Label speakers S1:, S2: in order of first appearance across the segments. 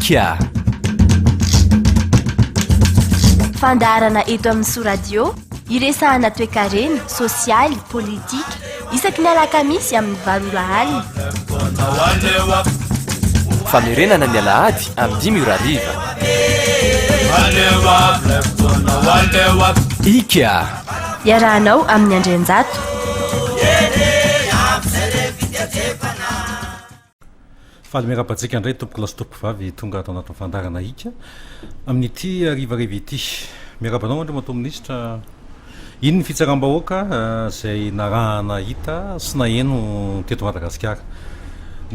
S1: Ika.
S2: Fandaharana eto amin'ny Soa Radio, iresahana toekarena, sosialy, politika, isaky ny alakamisy amin'ny valo ora alina.
S1: Famerenana ny alahady amin'ny dimy ora hariva. Ika.
S2: Iarahanao amin'ny Andrianjato.
S3: Faly miarahaba antsika indray tompokolahy sy tompokovavy tonga ato anatin'ny fandaharana Ika amin'ity harivariva ity. Miarahaba anao Andriamatoa Minisitra. Iny ny fitsaram-bahoaka izay narahana hita sy naheno teto Madagasikara.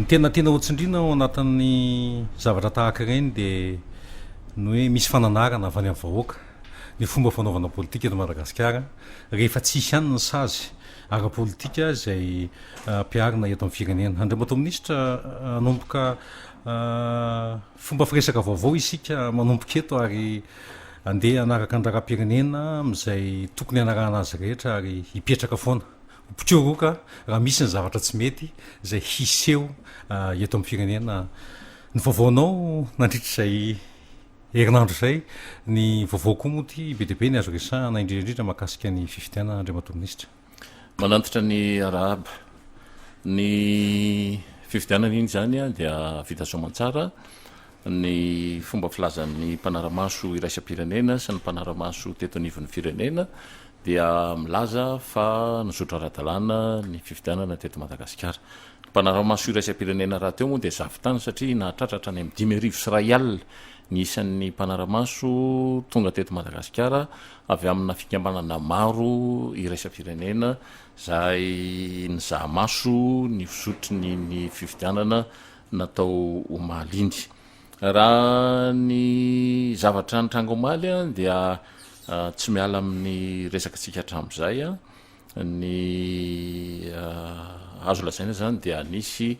S3: Ny tena tiana hotsindriana ao anatin'ny zavatra tahaka ireny dia ny hoe misy fananarana avy any amin'ny vahoaka ny fomba fanaovana politika eto Madagasikara rehefa tsy hisy ihany ny sazy ara-politika izay ampiharina eto amin'ny firenena. Andriamatoa Minisitra, hanomboka fomba firesaka vaovao isika manomboka eto ary andeha hanaraka ny raharaham-pirenena amin'izay tokony hanarahana azy rehetra ary hipetraka foana ho mpikoroka raha misy ny zavatra tsy mety izay hiseho eto amin'ny firenena. Ny vaovaonao nandritra izay herinandro izay, ny vaovao koa moa ity be dia be ny azo resahana indrindra indrindra mahakasika ny fifidianana Andriamatoa Minisitra.
S4: Manantitra ny arahaba. Ny fifidianana iny izany dia vita soamantsara. Ny fomba filazan'ny mpanara-maso iraisam-pirenena sy ny mpanara-maso teto anivon'ny firenena dia milaza fa nizotra ara-dalàna ny fifidianana teto Madagasikara. Ny mpanara-maso iraisam-pirenena rahateo moa dia zavon-tany satria nahatratra hatrany amin'ny 5100 ny isan'ny mpanara-maso tonga teto Madagasikara avy amina fikambanana maro iraisam-pirenena izay nizaha maso ny fizotry ny ny fifidianana natao omaly iny. Raha ny zavatra nitranga omaly dia tsy miala amin'ny resakantsika hatramin'izay, ny azo lazaina izany dia nisy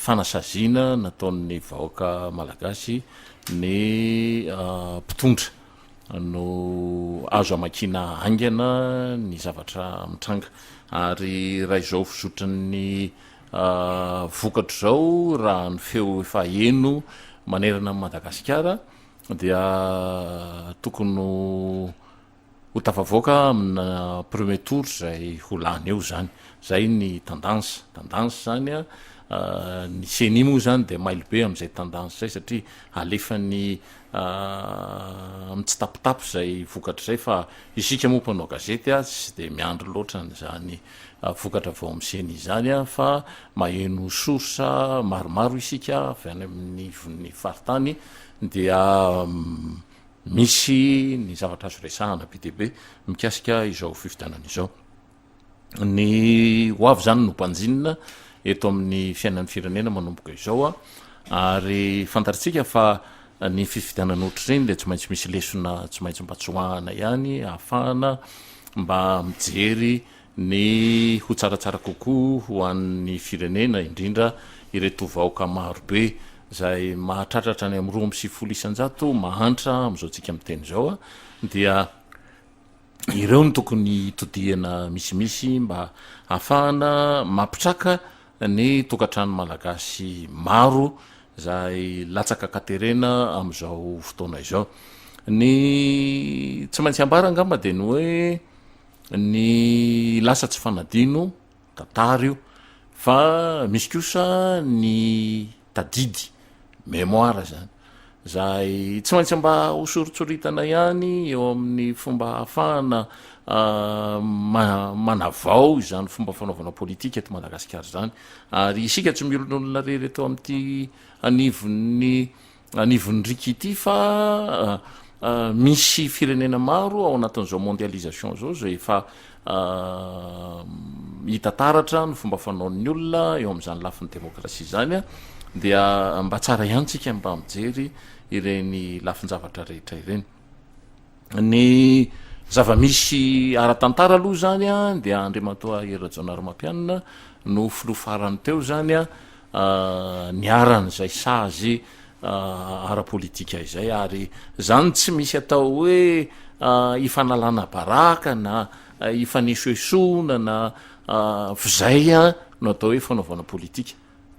S4: fanasaziana nataon'ny vahoaka malagasy ny mpitondra. no azo amakiana haingana ny zavatra mitranga ary raha izao fizotran'ny vokatra izao raha ny feo efa heno manerana an'i Madagasikara dia tokony ho tafavoaka amina premier tour izay ho lany eo izany, izay ny tendance, tendance izany an, ny ceni moa izany dia mailo be amin'izay tendance izay satria alefany Mitsitapitapy izay vokatra izay fa isika moa mpanao gazety tsy dia miandry loatra an'izany vokatra avy ao amin'ny ceni izany fa maheno source maromaro isika avy any amin'ny ivon'ny faritany dia misy ny zavatra azo resahana be dia be mikasika izao fifidianana izao. Ny ho avy izany no banjinina eto amin'ny fiainan'ny firenena manomboka izao ary fantatritsika fa ny fifidianana ohatr'ireny dia tsy maintsy misy lesona tsy maintsy mba tsoahana ihany ahafahana mba mijery ny ho tsaratsara kokoa ho an'ny firenena indrindra ireto vahoaka maro be izay mahatratra hatrany amin'ny 92% mahantra amin'izao tsika miteny izao dia Ireo no tokony hitodihana misimisy mba hahafahana mampitraka ny tokantrano malagasy maro izay latsaka an-katerena amin'izao fotoana izao. Ny tsy maintsy ambara angamba dia ny hoe ny lasa tsy fanadino Tantara io fa misy kosa ny tadidy, mémoire zany, zay tsy maintsy mba ho soritsoritana ihany eo amin'ny fomba ahafahana manavao izany fomba fanaovana politika eto Madagasikara izany, ary isika tsy miolonolona irery eto amin'ity anivon'ny anivon'ny riaka ity fa misy firenena maro ao anatin'izao mondialisation zao zay efa hita taratra ny fomba fanaon'ny olona eo amin'izany lafiny demokrasia zany a dia mba tsara ihany tsika mba mijery ireny lafin-javatra rehetra ireny. Ny zava-misy ara-tantara aloha zany a dia Andriamatoa Hery Rajaonarimampianina no filoha farany teo zany a niharan'izay sazy ara-politika izay ary zany tsy misy atao hoe ifanalana baraka na ifanesoesoana na f'izay no atao hoe fanaovana politika.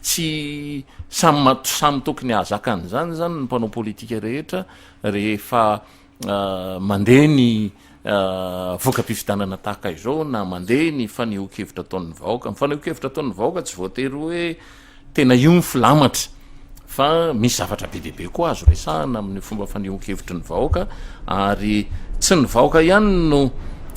S4: Tsy samy samy tokony hahazaka an'izany zany ny mpanao politika rehetra rehefa mandeha ny voka-pifidianana tahaka izao na mandeha ny fanehoan-kevitra ataon'ny vahoaka. Ny fanehoan-kevitra ataon'ny vahoaka tsy voatery hoe tena io ny filamatra fa misy zavatra be dia be koa azo resahana amin'ny fomba fanehoan-kevitry ny vahoaka ary tsy ny vahoaka ihany no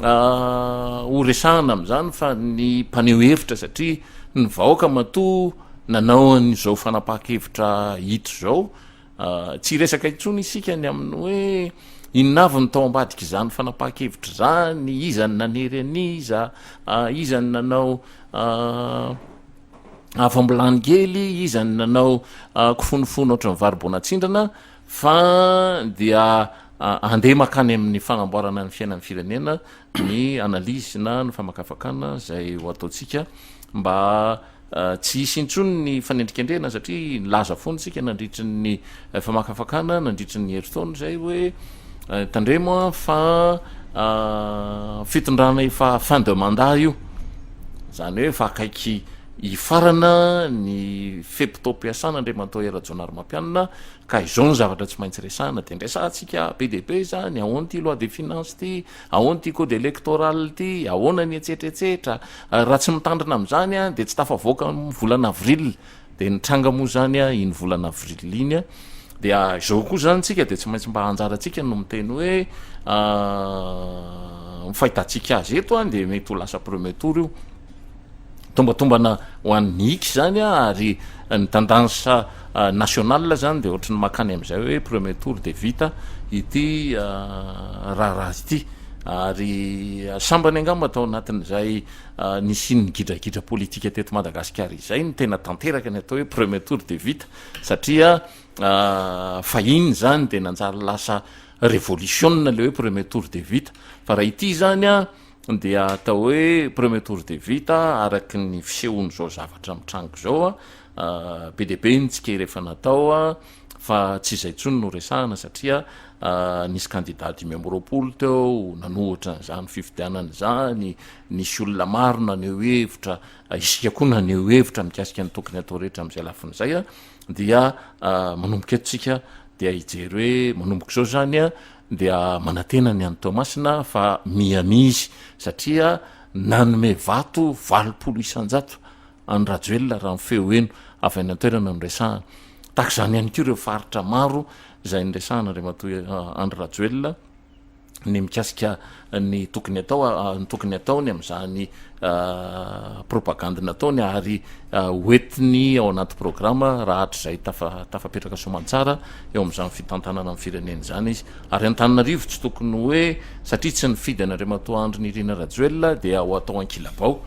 S4: ho resahana amin'izany fa ny mpaneho hevitra satria ny vahoaka matoa nanao an'izao fanapahan-kevitra hita izao Tsy hiresaka intsony isika ny amin'ny hoe inona avy ny tao ambadik'izany fanapahan-kevitra izany, iza no nanery an'iza, iza no nanao afo am-bilany kely, iza no nanao kifonofono ohatran'ny vary boanatsindrana, fa dia andeha mankany amin'ny fanamboarana ny fiainan'ny firenena ny analyse na ny famakafakana izay ho ataontsika mba Tsy hisy intsony ny fanendrikendrehana satria nilaza foana isika nandritry ny famakafakana nandritry ny herintaona izay hoe tandremo an fa fitondrana efa fin de mandat io, izany hoe efa akaiky hifarana ny fe-potoam-piasana Andriamatoa Hery Rajaonarimampianina ka izao ny zavatra tsy maintsy resahana dia resahantsika be dia be izany, ahoana ity loi de finance ity, Ahoana ity code electoral ity, ahoana ny etsetra etsetra, raha tsy mitandrina amin'izany an dia tsy tafavoaka amin'ny volana avril, dia nitranga moa izany an iny volana avril iny an, dia izao koa izany tsika dia tsy maintsy mba anjarantsika no miteny hoe ny fahitantsika azy eto an dia mety ho lasa premier tour io. Tombatombana ho an'ny hic zany a, ary ny tendance nationale zany de ohatry ny makany am'izay hoe premier tour de vita ity raharaha ity, ary sambany angamba tao anatin'izay nisian'ny gidragidra politika teto Madagasikara izay no tena tanteraka ny atao hoe premier tour de vita, satria fahiny zany de nanjary lasa revolisiona le hoe premier tour de vita, fa raha ity zany a dia atao hoe premier tour de vita araky ny fisehon'izao zavatra mitranga izao a, be dia be ny tsikera efa natao a, fa tsy izay intsony no resahana satria nisy kandida 25 teo nanohitra an'izany fifidianana izany, nisy olona maro naneho hevitra, isika koa naneho hevitra mikasika ny tokony atao rehetra amin'izay lafiny izay a, dia manomboka eto tsika dia hijery hoe manomboka izao izany a, dia manantena ny any Toamasina fa miha-miha izy satria nanome vato 80% an'i Rajoelina raha ny feo heno avy any an-toerana no resahana. Tahaka izany ihany koa ireo faritra maro izay niresahana Andriamatoa Andry Rajoelina ny mikasika ny tokony atao ny tokony ataony amin'izany propagandy nataony ary hoentiny ao anaty programa raha hatrizay tafa tafapetraka soamantsara eo amin'izany fitantanana ny firenena izany izy. Ary Antananarivo tsy tokony hoe satria tsy nifidy an'Andriamatoa Andry Nirina Rajoelina dia ho atao ankilabao.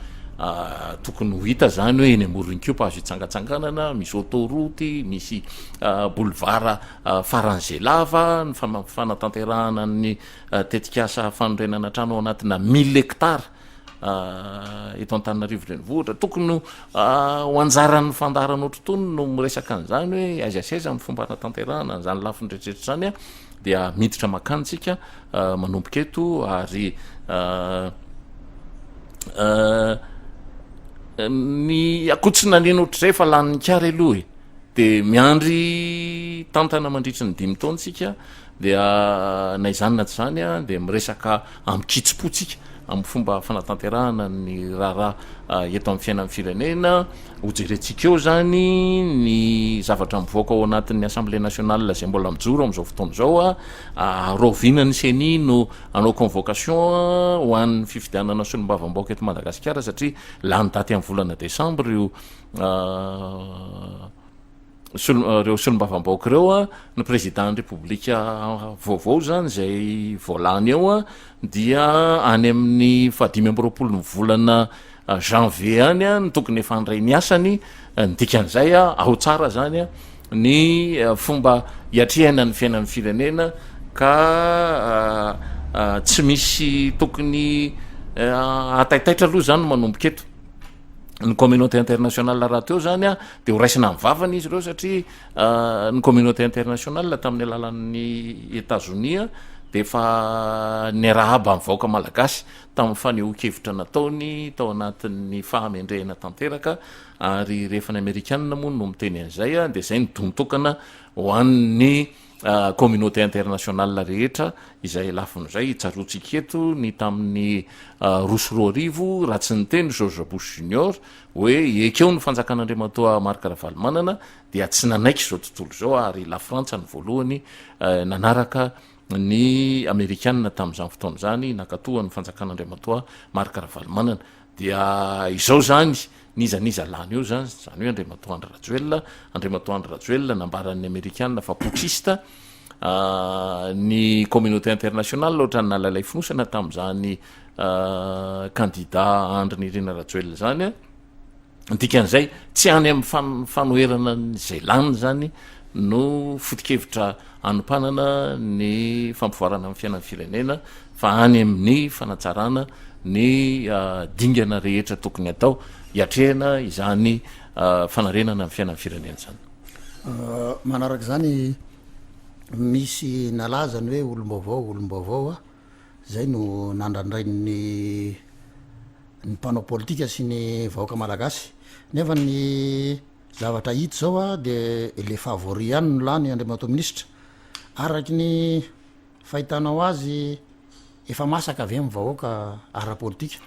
S4: Tokony ho hita izany hoe eny amoron-kopa azo hitsangatsanganana, misy autoroute, misy boulevard faran'izay lava, ny fanatanterahana ny tetikasa fanorenana trano ao anatina mille hectares eto Antananarivo renivohitra. Tokony ho anjaran'ny fandaharana ohatr'itony no miresaka an'izany hoe aiza sy aiza ny fomba hanatanterahana an'izany lafiny rehetrarehetra izany dia miditra makany tsika manomboka eto ary ny akoho tsy naneno ohatr'izay fa lanin'ny kary aloha e, de miandry tantana mandritry ny dimy taona tsika Dia na izany na tsy izany dia miresaka amin-kitsim-po tsika amin'ny fomba fanatanterahana ny raharaha eto amin'ny fiainan'ny firenena. Hojerentsika eo izany ny zavatra mivoaka ao anatin'ny Assemblée nationale izay mbola mijoro amin'izao fotoana izao. Rahoviana ny Ceni no hanao convocation ho an'ny fifidianana solombavambahoaka eto Madagasikara satria lany daty amin'ny volana desambra io Ireo solombavambahoaka ireo a, ny président ny repoblika vaovao zany zay vao lany eo a, dia any amin'ny faha 25 ny volana janvier any a no tokony efa handray ny asany, ny dikan'izay a ao tsara zany a ny fomba hiatrehana ny fiainan'ny firenena ka tsy misy tokony hataitaitra aloha zany manomboka eto. Ny communauté internationale rahateo zany a de ho raisina amin'ny vavany izy ireo satria ny communauté internationale tamin'ny alalan'ny Etazonia dia efa niarahaba ny vahoaka malagasy tamin'ny fanehoan-kevitra nataony tao anatin'ny fahamendrehana tanteraka ary rehefa ny amerikanina moa no miteny an'izay dia izay no don-tokana ho an'ny communauté internationale rehetra izay lafiny izay. Tsaroantsika eto ny tamin'ny 2002 raha tsy niteny George Bush Junior hoe ekeo ny fanjakan'Andriamatoa Marc Ravalomanana dia tsy nanaiky izao tontolo izao ary Lafrantsa no voalohany nanaraka ny Amerikana tamin'izany fotoana izany nankatoa ny fanjakan'Andriamatoa Marc Ravalomanana. Dia izao izany, n'iza n'iza lany eo izany, izany hoe Andriamatoa Andry Rajoelina, Andriamatoa Andry Rajoelina nambaran'ny Amerikana fa putschiste, ny communauté internationale ohatran'ny nalailay fonosana tamin'izany candidat Andry Nirina Rajoelina izany. Ny dikan'izay, tsy any amin'ny fanoherana an'izay lany izany no foto-kevitra anompanana ny fampivoarana ny fiainan'ny firenena fa any amin'ny fanatsarana ny dingana rehetra tokony atao hiatrehana izany fanarenana ny fiainan'ny firenena izany.
S5: Manaraka izany, misy nalaza ny hoe olom-baovao, olom-baovao, izay no nandrandrain'ny ny mpanao politika sy ny vahoaka malagasy. Nefa ny zavatra hita izao a de le favori ihany no lany Andriamatoa Minisitra. Araky ny fahitanao azy efa masaka ve ny vahoaka ara-politika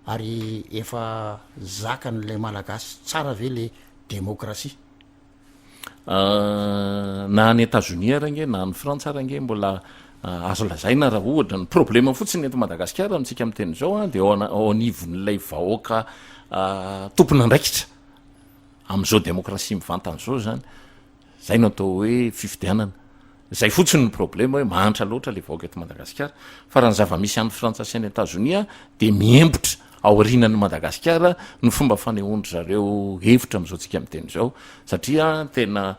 S5: ary efa zakan'ilay malagasy tsara ve le demokrasia?
S4: Na any Etazonia ary ange na any Frantsa ary ange mbola azo lazaina raha ohatra ny problema fotsiny eto Madagasikara amintsika miteny izao an dia ao anivon'ilay vahoaka tompon'andraikitra amin'izao demokrasia mivantana izao zany, zay no atao hoe fifidianana. Zay fotsiny no problema hoe mahantra loatra le vahoaka eto Madagasikara. Fa raha ny zava-misy any Frantsa sy any Etazonia dia miembotra aorianan'i Madagasikara ny fomba fanehoan-dry zareo hevitra amin'izao tsika miteny izao. Satria tena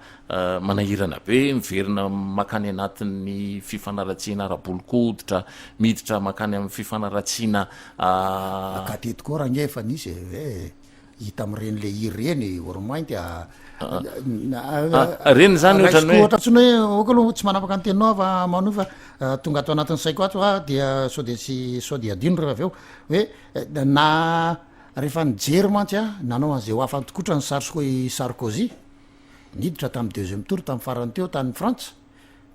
S4: manahirana be, miverina mankany anatin'ny fifanaratsiana ara-bolon-koditra, miditra mankany amin'ny fifanaratsiana.
S5: Ka teto koa rangahy efa nisy e, Hita amin'ireny le hira ireny, oro-mainty a.
S4: Reny zany
S5: ohatran'ny hoe. Raisiko ohatra intsony hoe ok aloha tsy manapaka ny teninao aho fa manohy fa tonga ato anatin'ny saiko ato aho dia sao dia tsy sao dia adino rehefa avy eo hoe na rehefa nijery mantsy aho nanao an'izay ho afa-nitokotra ny Sarko- i Sarkozy niditra tamin'ny deuxième tour tamin'ny farany teo tany Frantsa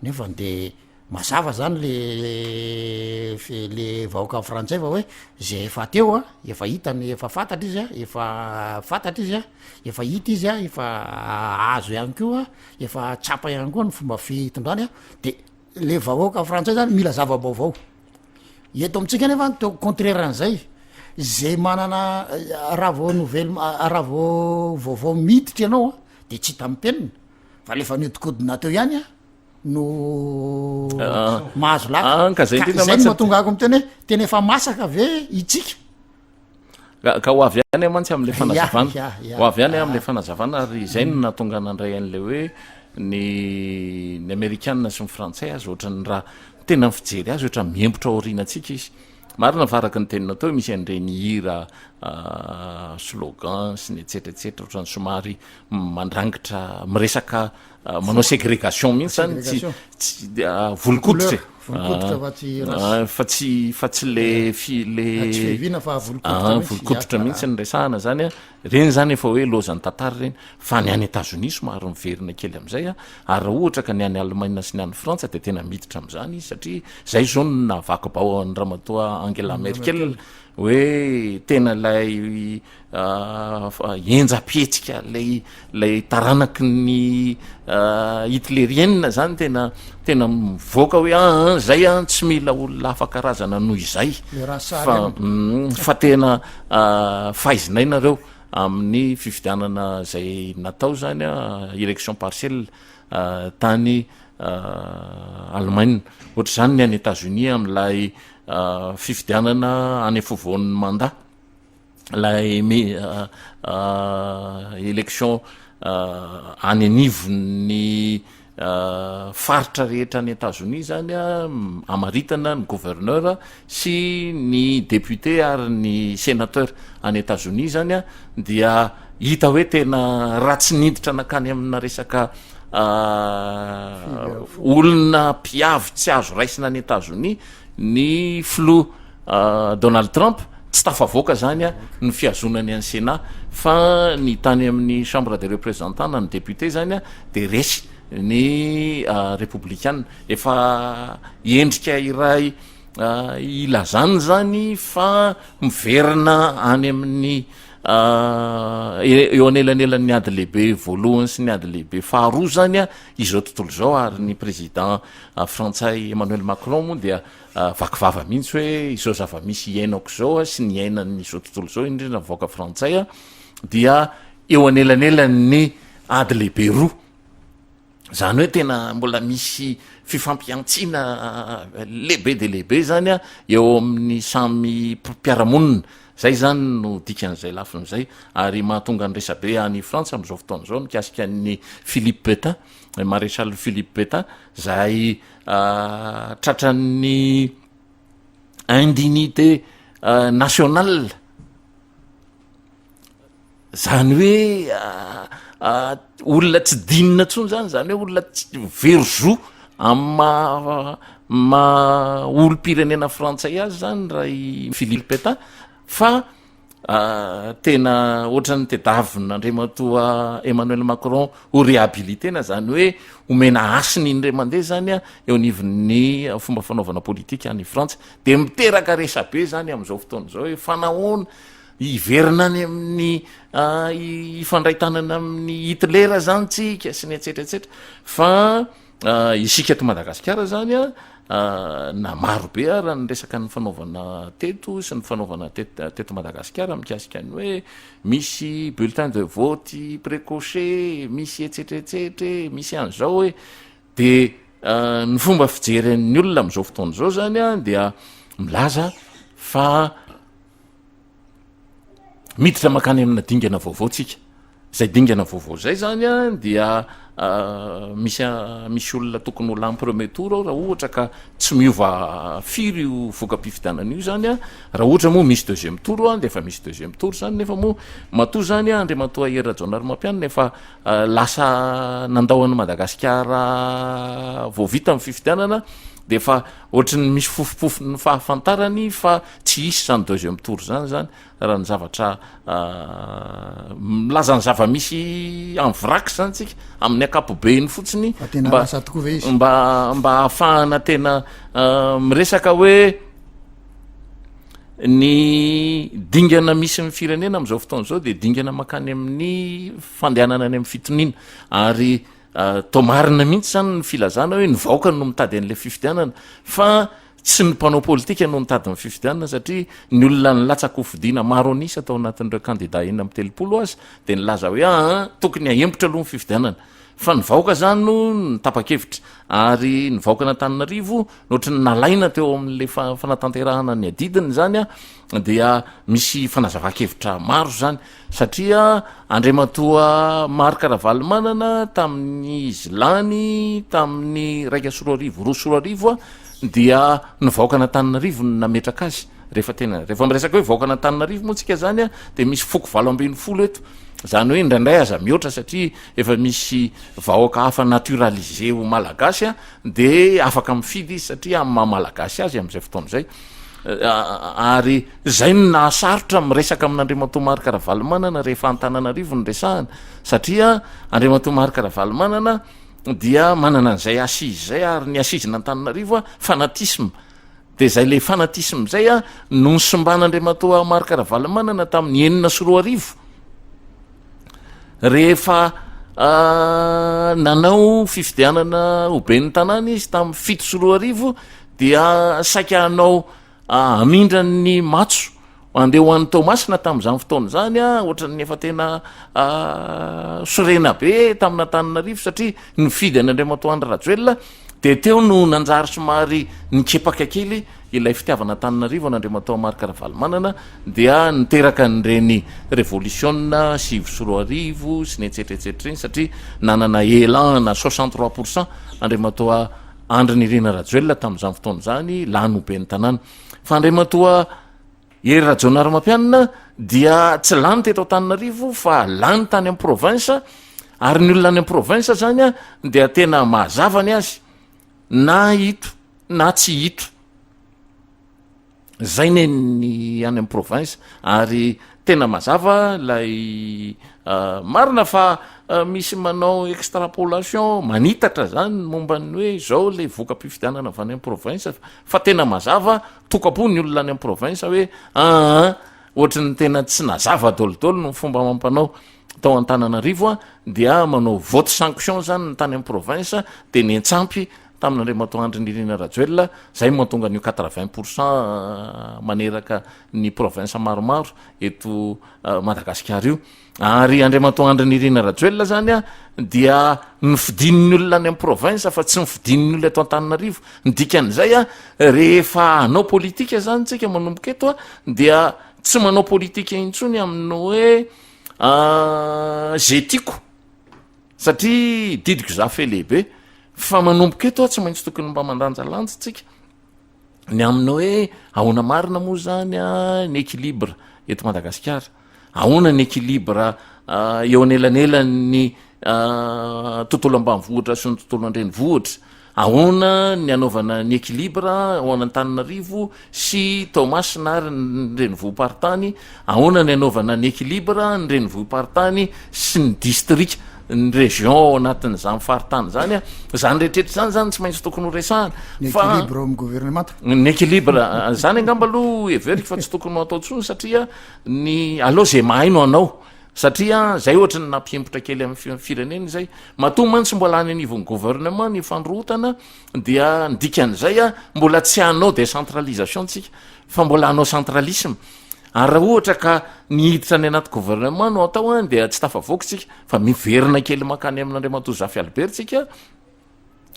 S5: nefa de Mazava zany le le vahoaka frantsay fa hoe zay efa teo a, efa hitany, efa fantatra izy a, efa fantatra izy a, efa hita izy a, efa azo ihany koa, efa tsapa ihany koa ny fomba fitondrany a, de le vahoaka frantsay zany mila zava-baovao. Eto amintsika nefa toa contraire an'izay, zay manana raha vao nouvelle raha vao vaovao miditra ianao a de tsy hita mipenina fa le efa niodikodina teo ihany a no mahazo laka.
S4: Ah, ka zay indrindra
S5: Ka zay no
S4: mantsy
S5: mahatonga ahy miteny hoe tena efa masaka ve itsika?
S4: Ka ka ho avy ihany aho mantsy amin'ilay
S5: Ya,
S4: fanazavana.
S5: ya, ya.
S4: Ho avy ihany aho amin'ilay fanazavana ary izay no nahatonga nandray an'ilay hoe ny ny amerikana sy ny frantsay aza ohatran'ny raha tena ny fijery azy ohatran'ny miembotra aorianantsika izy. Marina fa araka ny teninao teo misy an'ireny hira slogan sy ny etsetra etsetra ohatran'ny somary mandrangitra miresaka Manao ségrégation mihitsy zany tsy tsy volon-koditra e.
S5: Volon-koditra fa tsy race.
S4: Fa tsy fa tsy le fi le
S5: Tsy fiaviana fa volon-koditra mihitsy.
S4: Volon-koditra mihitsy no resahana zany a. Reny zany efa hoe lozan'ny tantara ireny. Fa ny any Etazonia somary miverina kely amin'izay a. Ary raha ohatra ka ny any Alemaina sy ny any Frantsa dia tena miditra amin'izany izy satria zay zao no nahavaky bao an'i ramatoa Angela Merkel hoe tena ilay henjam-pihetsika lay lay taranaky ny hitlerienne zany tena tena mivoaka hoe aa zay an tsy mila olona hafa karazana noho izay fa fa tena faizinay nareo amin'ny fifidianana zay natao zany a élection partielle tany Allemagne ohatr'izany ny any Etats-Unis am'ilay fifidianana any afovoan'ny mandat Ilay élection any anivon'ny faritra rehetra any Etazonia zany a, amaritana ny gouverneur sy ny député ary ny sénateur any Etazonia zany a, dia hita hoe tena raha tsy niditra nankany amina resaka. olona mpiavy tsy azo raisina any Etazonia ny filoha Donald Trump, tsy tafavoaka zany ny fihazonany an'i Sénat fa ny tany amin'ny chambre des représentants na ny député zany de resy ny repoblikana. Efa endrika iray ilazany zany fa miverina any amin'ny eo anelanelan'ny ady lehibe voalohany sy ny ady lehibe faharoa zany a izao tontolo izao ary ny président frantsay Emmanuel Macron moa dia vaky vava mihitsy hoe izao zava-misy iainako izao a sy ny iainan'izao tontolo izao indrindra ny vahoaka frantsay a dia eo anelanelan'ny ady lehibe roa. Zany hoe tena mbola misy fifampihantsiana lehibe dia lehibe zany a eo amin'ny samy mpiara-monina. Zay zany no dikan'izay lafiny zay ary mahatonga ny resabe any Frantsa amin'izao fotoana izao mikasika an'i Philippe Pétain, Maréchal Philippe Pétain zay tratran'ny indignité nationale. Zany hoe olona tsy dinina intsony zany, zany hoe olona tsy very zo amin'ny maha maha olom-pirenena frantsay azy zany raha i Philippe Pétain fa tena ohatran'ny tediavin'Andriamatoa Emmanuel Macron ho réhabiliter-na, zany hoe omena hasiny indray mandeha zany eo anivon'ny fomba fanaovana politika any Frantsa, de miteraka resabe zany amin'izao fotoana izao hoe fa nahoana Hiverina any amin'ny hifandray tanana amin'i Hitler zany tsika sy ny etsetra etsetra fa isika eto Madagasikara zany a na maro be ara ny resaka ny fanaovana teto sy ny fanaovana teto Madagasikara mikasika ny hoe misy bulletin de vote précoché misy etsetra etsetra e misy an'izao hoe de ny fomba fijery an'ny olona amin'izao fotoana izao zany a dia milaza fa Miditra mankany amina dingana vaovao tsika. Zay dingana vaovao zay zany a dia misy misy olona tokony ho lany premier tour ao raha ohatra ka tsy miova firy io voka-pifidianana io zany a, raha ohatra moa misy deuxième tour a de efa misy deuxième tour zany nefa moa matoa zany a Andriamatoa Hery Rajaonarimampianina efa lasa nandao an'i Madagasikara vao vita ny fifidianana de efa ohatry ny misy fofompofony fahafantarany fa Tsy hisy izany deuxième tour izany zany raha ny zavatra milaza ny zava-misy en vrac zany tsika amin'ny ankapobeny fotsiny
S5: Fa tena lasa tokoa ve izy?
S4: mba mba ahafahana tena miresaka hoe ny dingana misy ny firenena amin'izao fotoana izao dia dingana mankany amin'ny fandehanana any amin'ny fitoniana ary toa marina mihitsy zany ny filazana hoe ny vahoaka no mitady an'ilay fifidianana fa Tsy ny mpanao politika no nitady ny fifidianana satria ny olona nilatsa-kofidina maro an'isa tao anatin'ireo kandida 36 aza dia nilaza hoe aa tokony hahempotra aloha ny fifidianana fa ny vahoaka izany no nitapa-kevitra ary ny vahoakan'Antananarivo no ohatry ny nalaina teo amin'ilay fanatanterahana ny adidiny izany dia misy fanazavan-kevitra maro izany Satria Andriamatoa Marc Ravalomanana tamin'izy lany tamin'ny 2001, 2002 dia ny vahoakan'Antananarivo no nametraka azy. Rehefa tena, rehefa miresaka hoe vahoakan'Antananarivo moa tsika zany dia misy foko 18 eto. Zany hoe indraindray aza mihoatra satria efa misy vahoaka hafa naturalisé ho Malagasy dia afaka mifidy izy satria amin'ny maha Malagasy azy amin'izay fotoana izay. Ary zay no nahasarotra miresaka amin'Andriamatoa Marc Ravalomanana rehefa Antananarivo no resahana, satria Andriamatoa Marc Ravalomanana dia manana an'izay assise zay, ary ny assise-n'Antananarivo a, fanatisme, de zay le fanatisme zay a no nosimban'Andriamatoa Marc Ravalomanana tamin'ny 2006, rehefa nanao fifidianana ho ben'ny tanàna izy tamin'ny 2007, dia saika hanao hamindra ny matso handeha ho any Toamasina tamin'izany fotoana izany a, ohatran'ny efa tena sorena be tamin'Antananarivo satria nifidy an'Andriamatoa Andry Rajoelina, dia teo no nanjary somary nikepaka kely ilay fitiavana Antananarivo an'Andriamatoa Marc Ravalomanana, dia niteraka an'ireny revolisiona 2009 sy ny etsetra etsetra ireny satria nanana élan na 63 pourcent Andriamatoa Andry Nirina Rajoelina tamin'izany fotoana izany lany ho ben'ny tanàna. Fa Andriamatoa Hery Rajaonarimampianina dia tsy lany teto Antananarivo fa lany tany amin'ny province. Ary ny olona any am province zany a dia tena mazava ny azy na ito na tsy ito. Zay ne ny any am province ary tena mazava lay marina fa misy manao extrapolation manitatra zany momba ny hoe zao le voka-pifidianana avy any am province fa tena mazava tokam-po ny olona any am province hoe aa ohatry ny tena tsy nazava dôlidôly ny fomba amam-panao tao Antananarivo a dia manao vote sanction zany ny tany am province de niantsampy tamin'Andriamatoa Andry Nirina Rajoelina, zay no mahatonga an'io 80 pour cent maneraka ny province maromaro eto Madagasikara io. Ary Andriamatoa Andry Nirina Rajoelina zany a dia nofidin'ny olona any amin'ny province fa tsy nofidin'ny olona eto Antananarivo. Ny dikan'izay a, rehefa hanao politika zany tsika manomboka eto a, dia tsy manao politika intsony amin'ny hoe ze tiako. Satria didiko za fe lehibe fa manomboka eto aho tsy maintsy tokony mba mandanjalanja tsika ny amin'ny hoe ahoana marina moa zany a ny équilibre eto Madagasikara, ahoana ny équilibre eo anelanelan'ny tontolo ambanivohitra sy ny tontolo andrenivohitra. Ahoana ny hanaovana ny équilibre ao an'Antananarivo sy Toamasina ary ny renivohim-paritany? Ahoana ny hanaovana ny équilibre ny renivohim-paritany sy ny distrika, ny région ao anatin'izany faritany izany? Izany rehetrarehetra izany zany tsy maintsy tokony ho resahana.
S5: Ny équilibre ao amin'ny governemanta.
S4: Ny équilibre, izany angamba aloha heveriko fa tsy tokony ho atao intsony satria ny aleo izay mahay no hanao. Satria zay ohatry ny nampiempotra kely amin'ny firenena izay. Matoa mantsy mbola any anivon'ny gouvernement ny fandrohotana dia ny dikan'izay a, mbola tsy hanao décentralisation tsika fa mbola hanao centralisme. Ary raha ohatra ka ny hiditra any anaty gouvernement no atao a dia tsy tafavoaka tsika fa miverina kely mankany amin'Andriamatoa Zafy Albert tsika.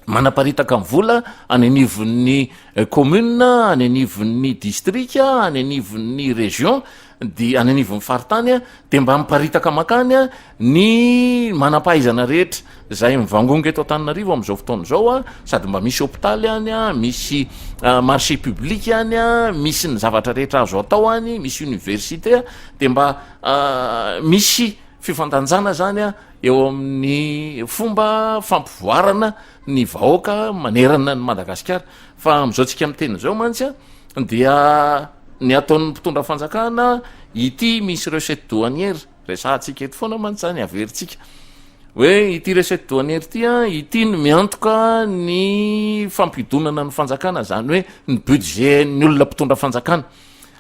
S4: manaparitaka ny vola any anivon'ny commune, any anivon'ny distrika, any anivon'ny région, de any anivon'ny faritany de mba miparitaka makany ny manam-pahaizana rehetra zay mivangongo eto Antananarivo am'izao fotoana izao a, sady mba misy hopitaly any a, misy marché public any a, misy ny zavatra rehetra azo atao any, misy université a, de mba misy fifandanjana zany a eo amin'ny fomba fampivoarana ny vahoaka manerana ny Madagasikara. Fa amin'izao tsika miteny izao mantsy a, dia ny ataon'ny mpitondra fanjakana ity misy recette douanière, resahantsika eto foana mantsy zany, averintsika hoe ity recette douanière ity a, ity no miantoka ny fampidonana ny fanjakana, zany hoe ny budget ny olona mpitondra fanjakana.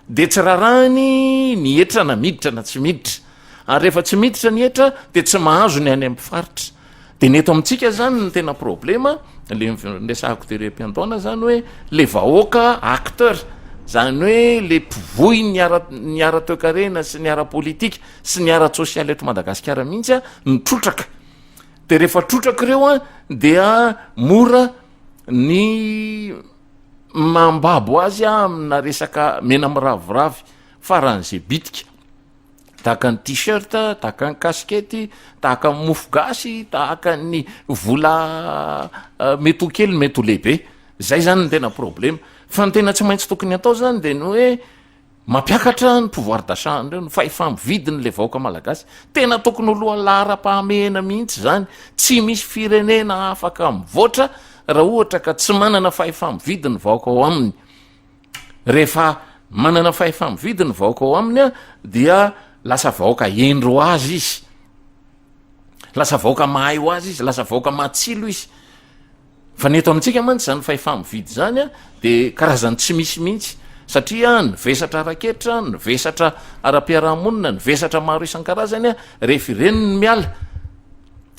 S4: Dia tsy rarahiny ny hetra na miditra na tsy miditra. Ary rehefa tsy miditra ny hetra dia tsy mahazo ny any amin'ny faritra. Dia ny eto amintsika zany ny tena problema, le niresahako tery am-piandohana zany hoe le vahoaka acteur, zany hoe le mpivoy ny ara- ny ara-toekarena sy ny ara-politika sy ny ara-tsosialy eto Madagasikara mihitsy a, ny trotraka. Dia rehefa trotraka ireo a, dia mora ny mambabo azy amina resaka mena miraviravy faran'izay bitika. Tahaka ny t-shirt, tahaka ny kasikety, tahaka ny mofo gasy, tahaka ny vola mety ho kely mety ho lehibe. Zay zany ny tena problema. Fa ny tena tsy maintsy tokony atao zany de ny hoe mampiakatra ny pouvoir d'achat an'ireo, ny fahefa-mividiny le vahoaka malagasy. Tena tokony ho lohalaharam-pahamehana mihitsy zany. Tsy misy firenena afaka mivoatra raha ohatra ka tsy manana fahefa-mividy ny vahoaka ao aminy. Rehefa manana fahefa-mividy ny vahoaka ao aminy a, dia lasa vahoaka hendry ho azy izy, lasa vahoaka mahay ho azy izy, lasa vahoaka matsilo izy. Fa ny eto amintsika mantsy zany fahefa-mividy zany a, de karazany tsy misy mihitsy, satria ny vesatra ara-ketra, ny vesatra ara-piarahamonina, ny vesatra maro isan-karazany a, rehefa ireny no miala,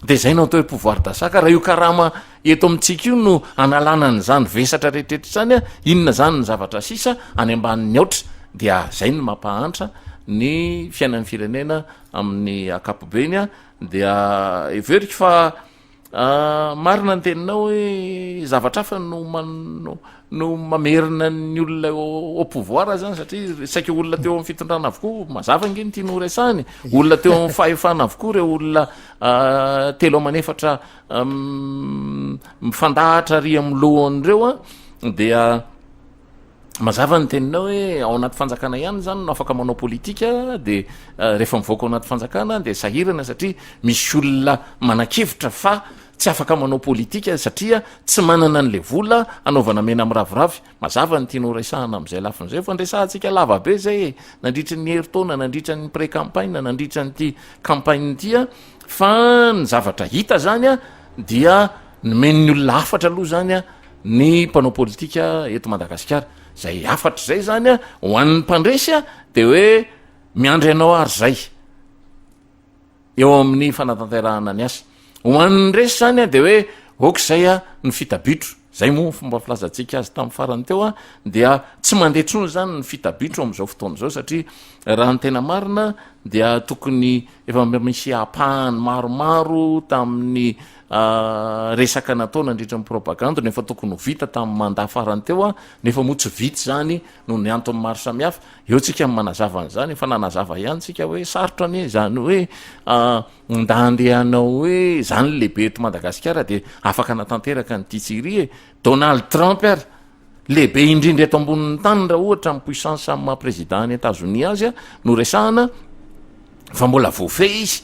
S4: de zay no atao hoe pouvoir d'achat, ka raha io karama eto amintsika io no analana an'izany vesatra rehetrarehetra izany a, inona zany ny zavatra sisa any ambanin'ny aotra, dia zay no mampahantra ny fiainan'ny firenena amin'ny ankapobeny a, dia heveriko fa Marina ny teninao hoe zavatra hafa no man- no mamerina ny olona au pouvoir zany satria saika olona teo amin'ny fitondrana avokoa, mazava ange ny tiany ho resahana e, olona teo amin'ny fahefana avokoa ireo olona telo aman'efatra mifandahatra ary amin'ny lohany ireo a, dia. Mazava ny teninao hoe ao anaty fanjakana ihany zany no afaka manao politika de rehefa mivoaka ao anaty fanjakana de sahirana satria misy olona manan-kevitra fa tsy afaka manao politika satria tsy manana an'le vola hanaovana mena miraviravy. Mazava ny tianao resahana amin'izay lafiny izay fa niresahantsika lava be zay e, nandritry ny herintaona, nandritra ny pré-campagne, nandritra an'ity campagne ity a, fa ny zavatra hita zany a dia nomen'ny olona hafatra aloha zany a ny mpanao politika eto Madagasikara. Zay hafatra zay zany a ho an'ny mpandresy a de hoe miandry anao ary zay eo amin'ny fanatanterahana ny asa. Ho an'ny resy zany a de hoe ok zay a ny fitabitro, zay moa ny fomba filazantsika azy tamin'ny farany teo a, dia tsy mandeha intsony zany ny fitabitro amin'izao fotoana izao satria raha ny tena marina dia tokony efa mba misy ampahany maromaro tamin'ny resaka natao nandritra ny propagandy no efa tokony ho vita tamin'ny mandat farany teo a, nefa moa tsy vita izany noho ny antony maro samihafa. Eo tsika ny manazava an'izany, efa nanazava ihany tsika hoe sarotra anie izany hoe nda handeha hanao hoe zany ny lehibe eto Madagasikara de afaka hanatanteraka an'ity tsy iry e. Donald Trump ary lehibe indrindra eto ambonin'ny tany raha ohatra ny puissance amin'ny maha président an'i Etazonia azy no resahana fa mbola voafehy izy,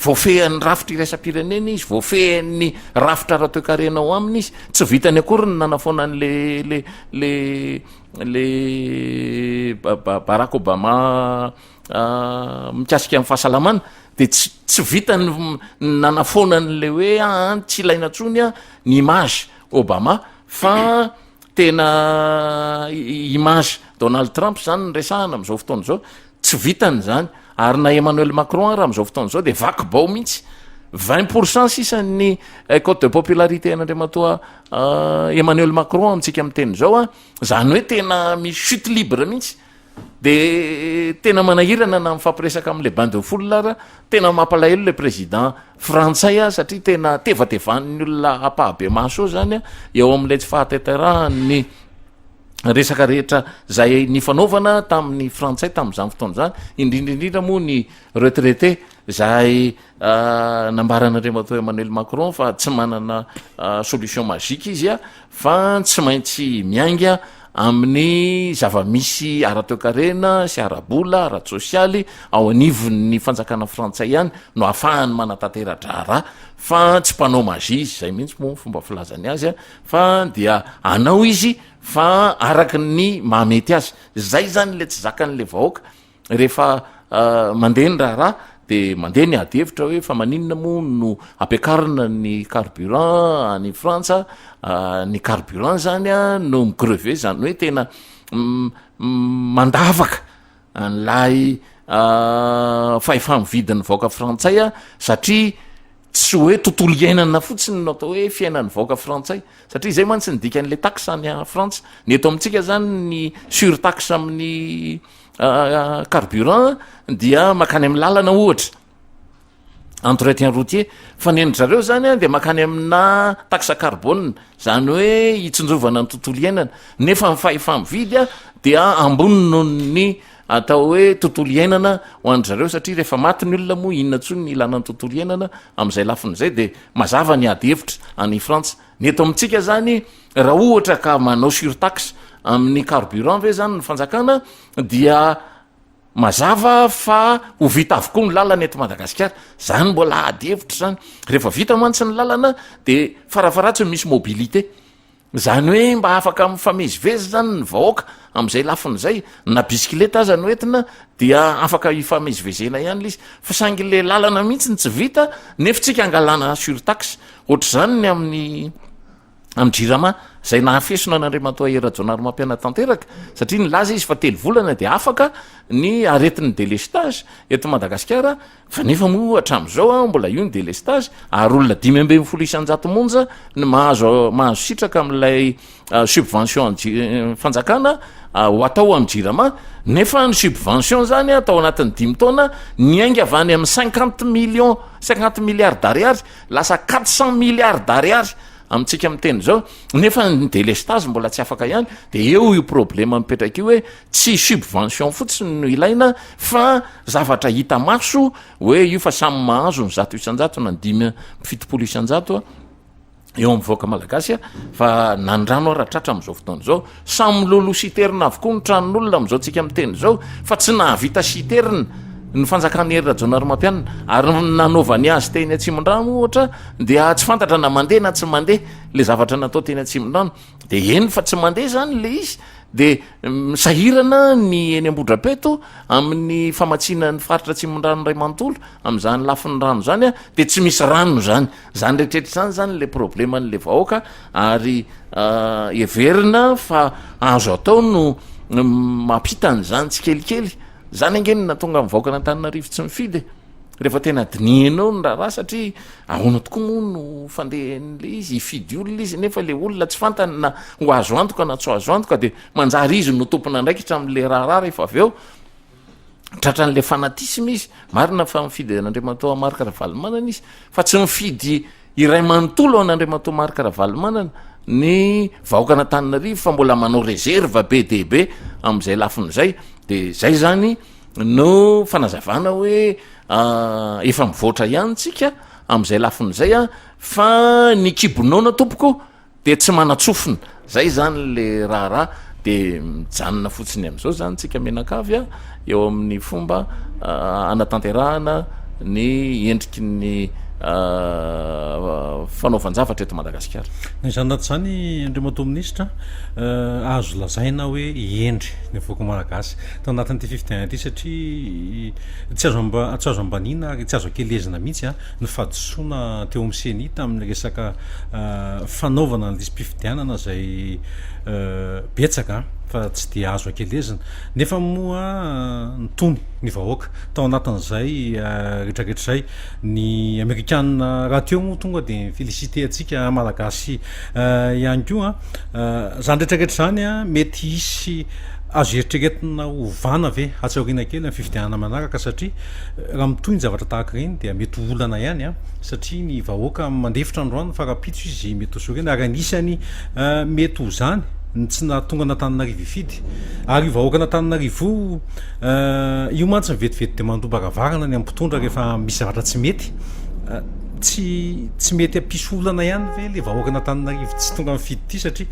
S4: voafehin'ny rafitra iraisam-pirenena izy, voafehin'ny rafitra ara-toekarena ao aminy izy, tsy vitany akory ny nanafoana an'le le le le Barack Obama mikasika ny fahasalamana de tsy tsy vitany ny nanafoana an'le hoe aa tsy ilaina intsony a ny image Obama fa tena image Donald Trump zany ny resahana am'izao fotoana izao, tsy vitany zany ary na Emmanuel Macron ara am'izao fotoana izao de vaky bao mihitsy, 20 pour cent sisa ny cote de popularité an'Andriamatoa Emmanuel Macron amintsika miteny izao a, zany hoe tena misy chute libre mihitsy. De tena manahirana na mifampiresaka amle bain de foule ara, tena mampalahelo le président frantsay a satria tena tevatevan'ny olona ampahabemaso eo zany a, eo amle tsy fahatanterahan'ny resaka rehetra zay nifanaovana tamin'ny frantsay tam'zany fotoana zany, indrindra indrindra moa ny retraité zay Nambaran'Andriamatoa Emmanuel Macron fa tsy manana solution magique izy fa tsy maintsy miainga amin'ny zava-misy ara-toekarena sy ara-bola, ara-tsosialy ao anivon'ny fanjakana frantsay ihany no ahafahany manatantera-draharaha fa tsy mpanao magie izy, izay mihitsy moa ny fomba filazany azy fa dia hanao izy fa araka ny mahamety azy. Izay izany ilay tsy zakan'ilay vahoaka. Rehefa mandeha ny raharaha de mandeha ny ady hevitra hoe fa maninona moa no ampiakarina ny carburant any Frantsa, ny carburant zany a no mi-crever zany hoe tena mandavaka an'ilay fahefa-mividin'ny vahoaka frantsay a satria tsy hoe tontolo iainana fotsiny no atao hoe fiainan'ny vahoaka frantsay satria zay mantsy ny dikan'le taxe any Frantsa, ny eto amintsika zany ny surtaxe amin'ny Carburant dia makany amin'ny lalana ohatra, entretien routier, fa ny an-dry zareo zany an de makany amina taxe carbone, zany hoe hitsinjovana ny tontolo iainana, nefa ny fahefa-mividy an dia ambony noho ny atao hoe tontolo iainana ho an-dry zareo satria rehefa maty ny olona moa inona intsony ny ilana ny tontolo iainana amin'izay lafiny izay de mazava ny ady hevitra any Frantsa. Ny eto amintsika zany raha ohatra ka manao surtaxe amin'ny carburant ve zany ny fanjakana dia mazava fa ho vita avokoa ny lalana eto Madagasikara. Zany mbola ady hevitra zany. Rehefa vita mantsy ny lalana de farafaharatsiny misy mobilité. Zany hoe mba afaka mifamezivezy zany ny vahoaka am'izay lafiny zay, na bisikileta aza no entina dia afaka ifamezivezena ihany le izy. Fa saingy le lalana mihitsy no tsy vita nefa tsika angalana surtaxe. Ohatr'izany ny amin'ny amin'ny Jirama izay nahafesona an'Andriamatoa Hery Rajaonarimampianina tanteraka satria nilaza izy fa telo volana dia afaka ny aretin'ny délestage eto Madagasikara fa nefa moa hatramin'izao mbola io ny délestage ary olona 15% monja ny mahazo mahazo sitraka amin'ilay subvention an'ny fanjakana ho atao amin'ny Jirama nefa ny subvention zany atao anatin'ny dimy taona niainga avy any amin'ny cinquante millions cinquante milliards d'ariary lasa 400 milliards d'ariary amintsika miteny zao nefa ny délestage mbola tsy afaka ihany de eo io problema mipetraka io hoe tsy subvention fotsiny no ilaina fa zavatra hita maso hoe io fa samy mahazo ny 100% na ny 75% a. Eo amin'ny vahoaka malagasy fa na ny rano ara tratra amin'izao fotoana izao, samy miloloha citerne avokoa ny tranon'olona amin'izao tsika miteny izao fa tsy nahavita citerne ny fanjakan'i Hery Rajaonarimampianina, ary ny nanaovany azy teny Atsimondrano ohatra dia tsy fantatra na mandeha na tsy mandeha le zavatra natao teny Atsimondrano, de eny fa tsy mandeha zany le izy de sahirana ny eny Ambohidrapeto amin'ny famatsiana ny faritra Atsimondrano iray manontolo amin'izany lafiny rano zany de tsy misy rano zany. Zany rehetrarehetra zany zany le probleman'le vahoaka ary heverina fa azo atao no mampita an'izany tsikelikely. Zany ange no nahatonga ny vahoakan'Antananarivo tsy mifidy e. Rehefa tena dinihinao ny raharaha satria ahoana tokoa moa no fandehan'le izy, hifidy olona izy nefa le olona tsy fantany na ho azo antoka na tsy ho azo antoka de manjary izy no tompon'andraikitra am'le raharaha rehefa avy eo. Tratran'le fanatisme izy, marina fa mifidy an'Andriamatoa Marc Ravalomanana izy, fa tsy mifidy iray manontolo an'Andriamatoa Marc Ravalomanana ny vahoakan'Antananarivo fa mbola manao réserve be dia be amin'izay lafiny izay, de zay zany no fanazavana hoe efa mivoatra ihany tsika amin'izay lafiny izay an, fa ny kibo noana tompoko de tsy manatsofina, zay zany le raharaha, de mijanona fotsiny am'izao zany tsika mianakavy a, eo amin'ny fomba hanatanterahana ny endriky ny fanaovan-javatra eto Madagasikara.
S3: Na izany na tsy izany Andriamatoa Minisitra, azo lazaina hoe hendry ny vahoaka malagasy tao anatin'ity fifidianana ity satria tsy azo tsy azo ambaniana ary tsy azo ankelezina mihitsy ny fahadisoana teo amin'ny ceni tamin'ny resaka fanaovana ny lisi-pifidianana izay betsaka fa tsy dia azo ankelezina nefa moa nitony ny vahoaka tao anatin'izay rehetrarehetra izay. Ny amerikana rahateo moa tonga dia mi-feliciter antsika malagasy ihany koa. Izany rehetrarehetra izany mety hisy azo eritreretina hovana ve atsy aoriana kely amin'ny fifidianana manaraka satria raha mitohy ny zavatra tahaka ireny dia mety ho olana ihany an, satria ny vahoaka mandefitra androany fa rahampitso izy mety ho sorena ary anisany mety ho izany ny tsy nahatonga an'Antananarivo hifidy ary io vahoakan'Antananarivo io io mantsy mivetivety dia mandoa-baravarana ny amin'ny mpitondra rehefa misy zavatra tsy mety. Tsy tsy mety hampisy olana ihany ve le vahoakan'Antananarivo tsy tonga mifidy ity satria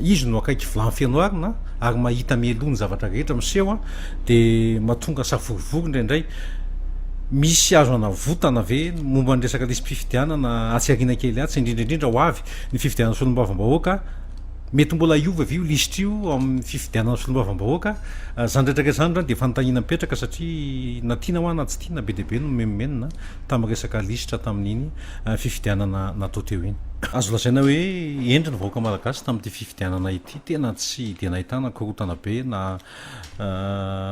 S3: izy no akaiky vilany feno arina ary mahita mialoha ny zavatra rehetra miseho dia mahatonga savorovoro indraindray. Misy azo anavotana ve ny momba ny resaka lisi-pifidianana atsy aoriana kely atsy, indrindra indrindra ho avy ny fifidianana solombavambahoaka? Mety mbola hiova ve io lisitra io amin'ny fifidianana solombavambahoaka? Izany rehetra rehetra izany izany dia fanontaniana mipetraka satria na tiana hoa na tsy tiana be dia be no mimenomenona tamin'ny resaka lisitra tamin'iny fifidianana natao teo iny. Azo lazaina hoe hendry ny vahoaka malagasy tamin'ity fifidianana ity, tena tsy dia nahitana korontana be na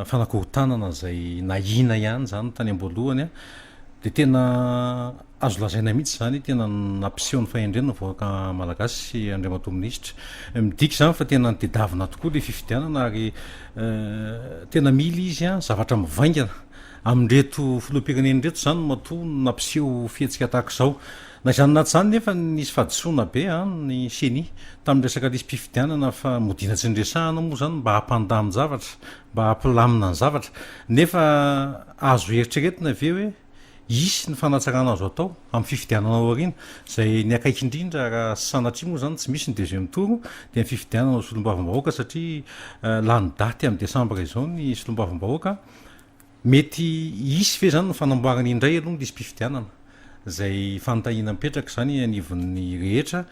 S3: fanakorontanana izay nahiana ihany izany tany am-boalohany dia tena Azo lazaina mihitsy izany, tena nampiseho ny fahendreny ny vahoaka malagasy Andriamatoa Minisitra. Midika izany fa tena nitedavina tokoa ilay fifidianana ary tena mila izy zavatra mivaingana amin'ireto filoham-pirenena ireto izany matoa nampiseho fihetsika tahaka izao. Na izany na tsy izany nefa nisy fahadisoana be ny ceni tamin'ny resaka lisi-pifidianana fa modiana tsy niresahana moa izany mba hampandamin-javatra, mba hampilamina ny zavatra. Nefa azo eritreretina ve hoe Hisy ny fanatsarana azo atao amin'ny fifidianana ao aoriana, izay ny akaiky indrindra raha sanatria moa izany tsy misy ny deuxième tour dia ny fifidianana ho solombavambahoaka satria lany daty amin'ny desambra izao ny solombavambahoaka. Mety hisy ve izany ny fanamboarana indray aloha ny lisi-pifidianana? Izay fanontaniana mipetraka izany anivon'ny rehetra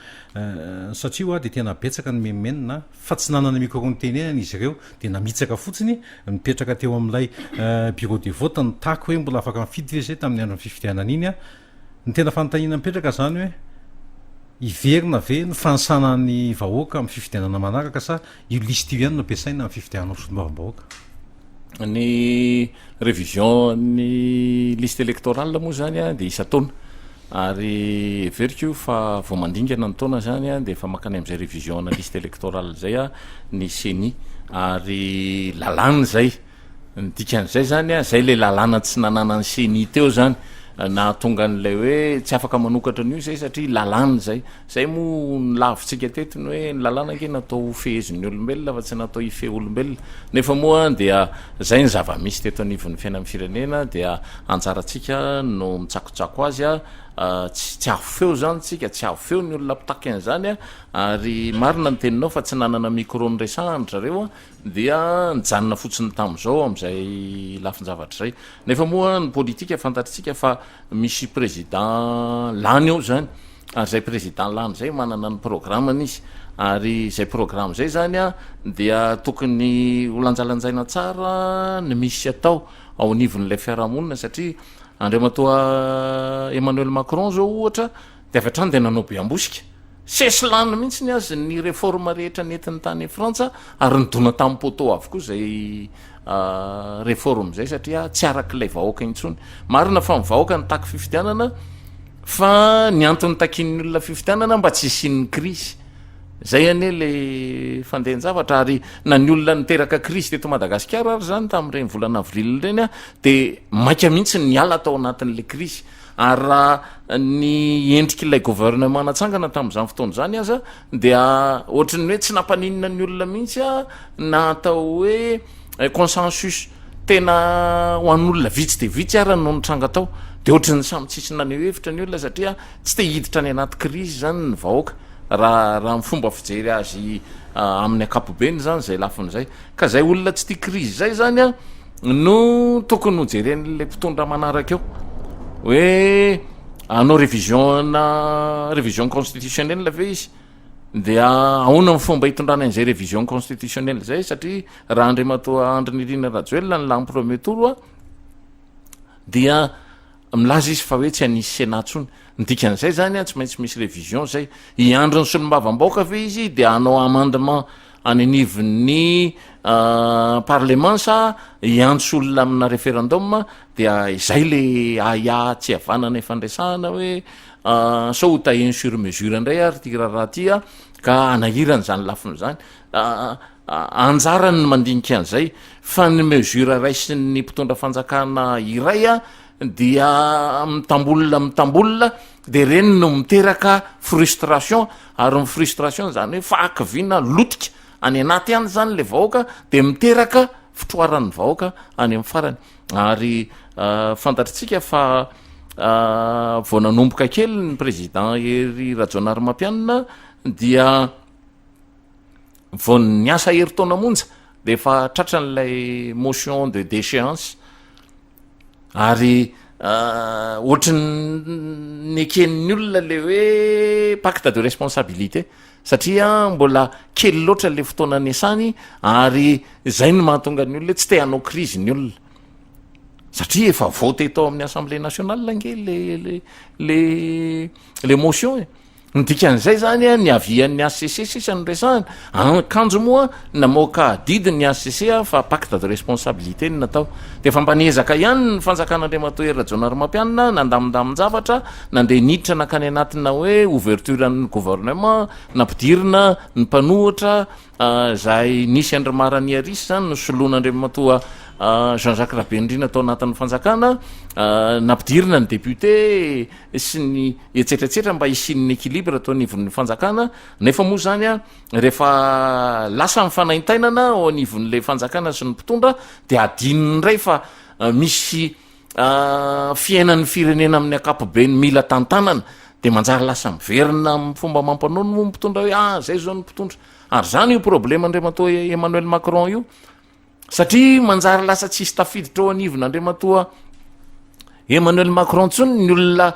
S3: satria hoa dia tena betsaka ny menomenona fa tsy nanana micro nitenenana izy ireo dia namitsaka fotsiny nipetraka teo amin'ilay bureau de vote nitaky hoe mbola afaka mifidy ve zay tamin'ny andron'ny fifidianana iny an! Ny tena fanontaniana mipetraka zany hoe hiverina ve ny fanisana ny vahoaka amin'ny fifidianana manaraka sa io liste io ihany no ampiasaina amin'ny fifidianana ho solombavambahoaka?
S4: Ny révision ny liste électorale moa zany an dia isan-taona ary heveriko fa vao mandingana ny taona zany an dia efa mankany amin'izay révision ana liste électorale zay an ny ceni ary lalàna izay, ny dikan'izay zany an zay le lalàna tsy nananan'ny ceni teo zany nahatonga an'ilay hoe tsy afaka manokatra an'io zay satria lalàna izay. Zay moa no lavintsika teto ny hoe ny lalàna ange natao ho fehezin'ny olombelona fa tsy natao hifehy olombelona. Nefa moa dia zay ny zava-misy teto anivon'ny fiainan'ny firenena dia anjarantsika no mitsakotsako azy. Tsy tsy avo feo zany tsika, tsy avo feo ny olona mpitaky an'izany a, ary marina ny teninao fa tsy nanana micro niresahana ry zareo a, dia nijanona fotsiny tamin'izao amin'izay lafin-javatra izay. Nefa moa ny politika fantatritsika fa misy président lany eo zany, ary izay président lany izay manana ny programme-ny izy, ary izay programme izay zany a dia tokony ho lanjalanjaina tsara ny misy atao ao anivon'ilay fiarahamonina satria Andriamatoa Emmanuel Macron zao ohatra de avy hatrany de nanao be ambosika. Sesilany mihitsy ny azy ny réforme rehetra nentiny tany Frantsa ary nidona tamin'ny poteau avokoa zay réforme zay satria tsy arak'ilay vahoaka intsony. Marina fa ny vahoaka nitaky fifidianana fa ny antony takian'ny olona fifidianana mba tsy hisian'ny crise. Zay anie le fandehan-javatra ary na ny olona niteraka crise teto Madagasikara ary zany tamin'ireny volana avril ireny a de maika mihitsy ny niala tao anatin'le crise ary raha ny endrik'ilay gouvernement natsangana tamin'izany fotoana izany aza dia ohatran'ny hoe tsy nampaninona ny olona mihitsy a na atao hoe consensus tena ho an'olona vitsy de vitsy ara no nitranga tao de ohatran'ny samy tsisy naneho hevitra ny olona satria tsy te hiditra any anaty crise zany ny vahoaka Raha raha ny fomba fijery azy amin'ny ankapobeny zany zay lafiny zay. Ka zay olona tsy tia krizy zay zany a no tokony ho jeren'le mpitondra manaraka eo. Hoe hanao révision na révision constitutionnelle ve izy? Dia ahoana ny fomba hitondrany an'izay révision constitutionnelle zay satria raha Andriamatoa Andry Nirina Rajoelina ny lany premier tour a dia Milaza izy fa hoe tsy hanisy Sénat tsony. Ny dikan'izay zany an, tsy maintsy misy révision zay. Hiandry ny solombavambaoka ve izy de hanao amendement any anivon'ny parlement sa hiantso olona amina référendum? Dia izay le ahiahy tsy havanana ifandresahana hoe sao ho tahiany sur mesure indray ary ity raharaha ity an, ka hanahirana izany lafiny izany. Anjarany ny mandinika an'izay fa ny mesure raisin'ny mpitondra fanjakana iray a dia mitambolona mitambolona de reny no miteraka frustration ary ny frustration zany hoe fahakiviana lotika any anaty any zany le vahoaka de miteraka fitroaran'ny vahoaka any amin'ny farany ary fantatritsika fa vao nanomboka kely ny président Hery Rajaonarimampianina dia Vao niasa herintaona monja de efa tratran'ilay motion de déchéance ary ohatry ny neken'ny olona le hoe pacte de responsabilité satria mbola kely loatra le fotoana niasany ary zay no mahatonga ny olona hoe tsy te hanao crise ny olona satria efa voté tao amin'ny assemblée nationale ange le le le le motion e. Ny dikan'izay zany a, ny avian'ny HCC sisa no resahana, akanjo moa namoaka adidy ny HCC fa pacte de responsabilité no natao. De efa mba niezaka ihany ny fanjakan'Andriamatoa Hery Rajaonarimampianina nandamindamin-javatra, nandeha niditra nankany anatina hoe ouverture an'ny gouvernement, nampidirina ny mpanohitra izay nisy an-dry Mara Niarisy zany nosoloan'Andriamatoa Jean Jacques Rabenirina tao anatin'ny fanjakana, nampidirina ny député sy ny etsetra etsetra mba hisian'ny équilibre teo anivon'ny fanjakana, nefa moa zany a rehefa lasa ny fanaintainana ao anivon'le fanjakana sy ny mpitondra de adinony indray fa misy fiainan'ny firenena amin'ny ankapobeny mila tantanana de manjary lasa miverina amin'ny fomba amam-panaony moa ny mpitondra hoe ah zay zao ny mpitondra, ary zany io problème Andriamatoa Emmanuel Macron io satria manjary lasa tsisy tafiditra ao anivon'Andriamatoa Emmanuel Macron intsony ny olona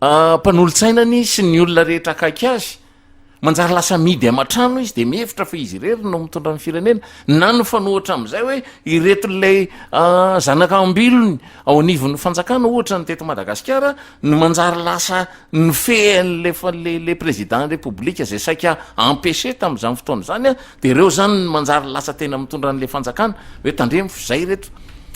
S4: Mpanolotsainany sy ny olona rehetra akaiky azy. Manjary lasa mihidy aman-trano izy dia mihevitra fa izy irery no mitondra ny firenena. Na ny fanohitra amin'izay hoe ireto ilay zanaka ambilony ao anivon'ny fanjakana ohatra ny teto Madagasikara no manjary lasa nifehy an'ilay fa- le le président ny repoblika izay saika empêché tamin'izany fotoana izany dia ireo izany no manjary lasa tena mitondra an'ilay fanjakana hoe tandremo fa izay ireto.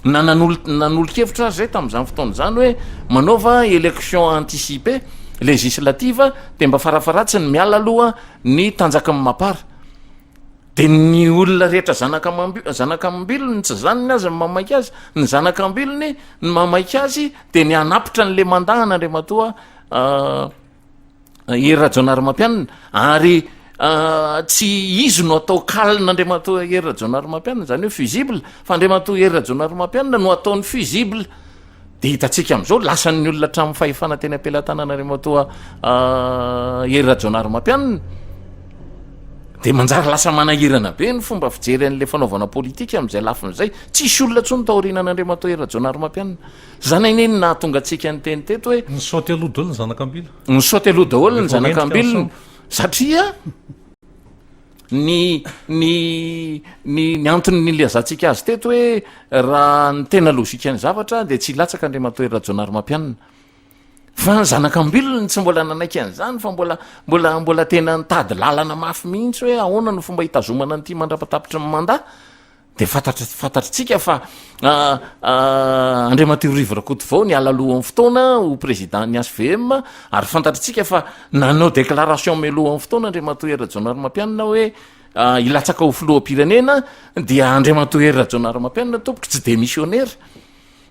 S4: Na nanolo-kevitra aza zay tamin'izany fotoana izany hoe manaova élection anticipée législative de mba farafaharatsiny miala aloha ny tanjaky ny mapar de ny olona rehetra zanaka amam- zanaka ambilony tsy zany ny azy ny mamaika azy ny zanaka ambilony ny mamaika azy de ny hanapitra an'le mandat an'Andriamatoa Hery Rajaonarimampianina ary tsy izy no atao calme Andriamatoa Hery Rajaonarimampianina, zany hoe fusible, fa Andriamatoa Hery Rajaonarimampianina no ataony fusible. De hitantsika amin'izao, lasan'ny olona hatramin'ny fahefana teny am-pelatanana Andriamatoa Hery Rajaonarimampianina. De manjary lasa manahirana be ny fomba fijery an'ilay fanaovana politika amin'izay lafiny izay. Tsisy olona intsony taorianan'Andriamatoa Hery Rajaonarimampianina. Zany anie no nahatonga antsika niteny teto hoe.
S3: Nisaoty aloha daholo ny zanak'ambila.
S4: Nisaoty aloha daholo ny zanak'ambilona satria ny ny ny ny antony nilazantsika azy teto hoe raha ny tena logique ny zavatra dia tsy hilatsaka Andriamatoa Hery Rajaonarimampianina. Fa ny zanak'ambilona tsy mbola nanaiky an'izany fa mbola mbola mbola tena nitady lalana mafy mihitsy hoe ahoana no fomba hitazomana an'ity mandra-patapitry ny mandat. Dia fantatr- fantatritsika fa Andriamatoa Rivo Rakotovao niala alohan'ny fotoana ho président-n'ny HVM ary fantatritsika fa nanao déclaration mialohan'ny fotoana Andriamatoa Hery Rajaonarimampianina hoe hilatsaka ho filoham-pirenena dia Andriamatoa Hery Rajaonarimampianina tompoko tsy démissionnaire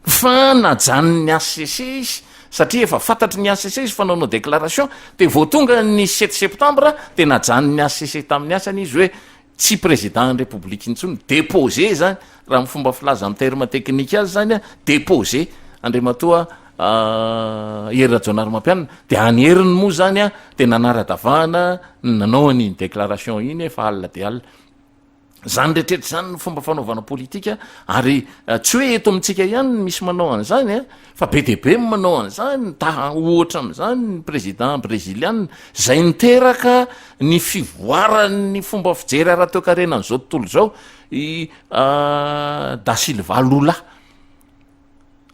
S4: fa najanon'ny HCC izy satria efa fantatry ny HCC izy fa nanao déclaration dia vao tonga ny sept septembre dia najanon'ny HCC tamin'ny asany izy hoe Tsy président ny république intsony, déposé zany, raha amin'ny fomba filaza amin'ny terme technique azy zany an, déposé Andriamatoa Hery Rajaonarimampianina, de any heriny moa zany an, de nanara-davahana ny nanao an'iny déclaration iny efa alina de alina. Zany rehetrarehetra zany ny fomba fanaovana politika ary tsy hoe eto amintsika ihany no misy manao an'izany an, Fa be dia be ny manao an'izany, ta ohatra amin'izany ny président breziliana izay niteraka ny fivoaran'ny fomba fijery ara-toekarenan'izao tontolo izao, i Da Silva Lula.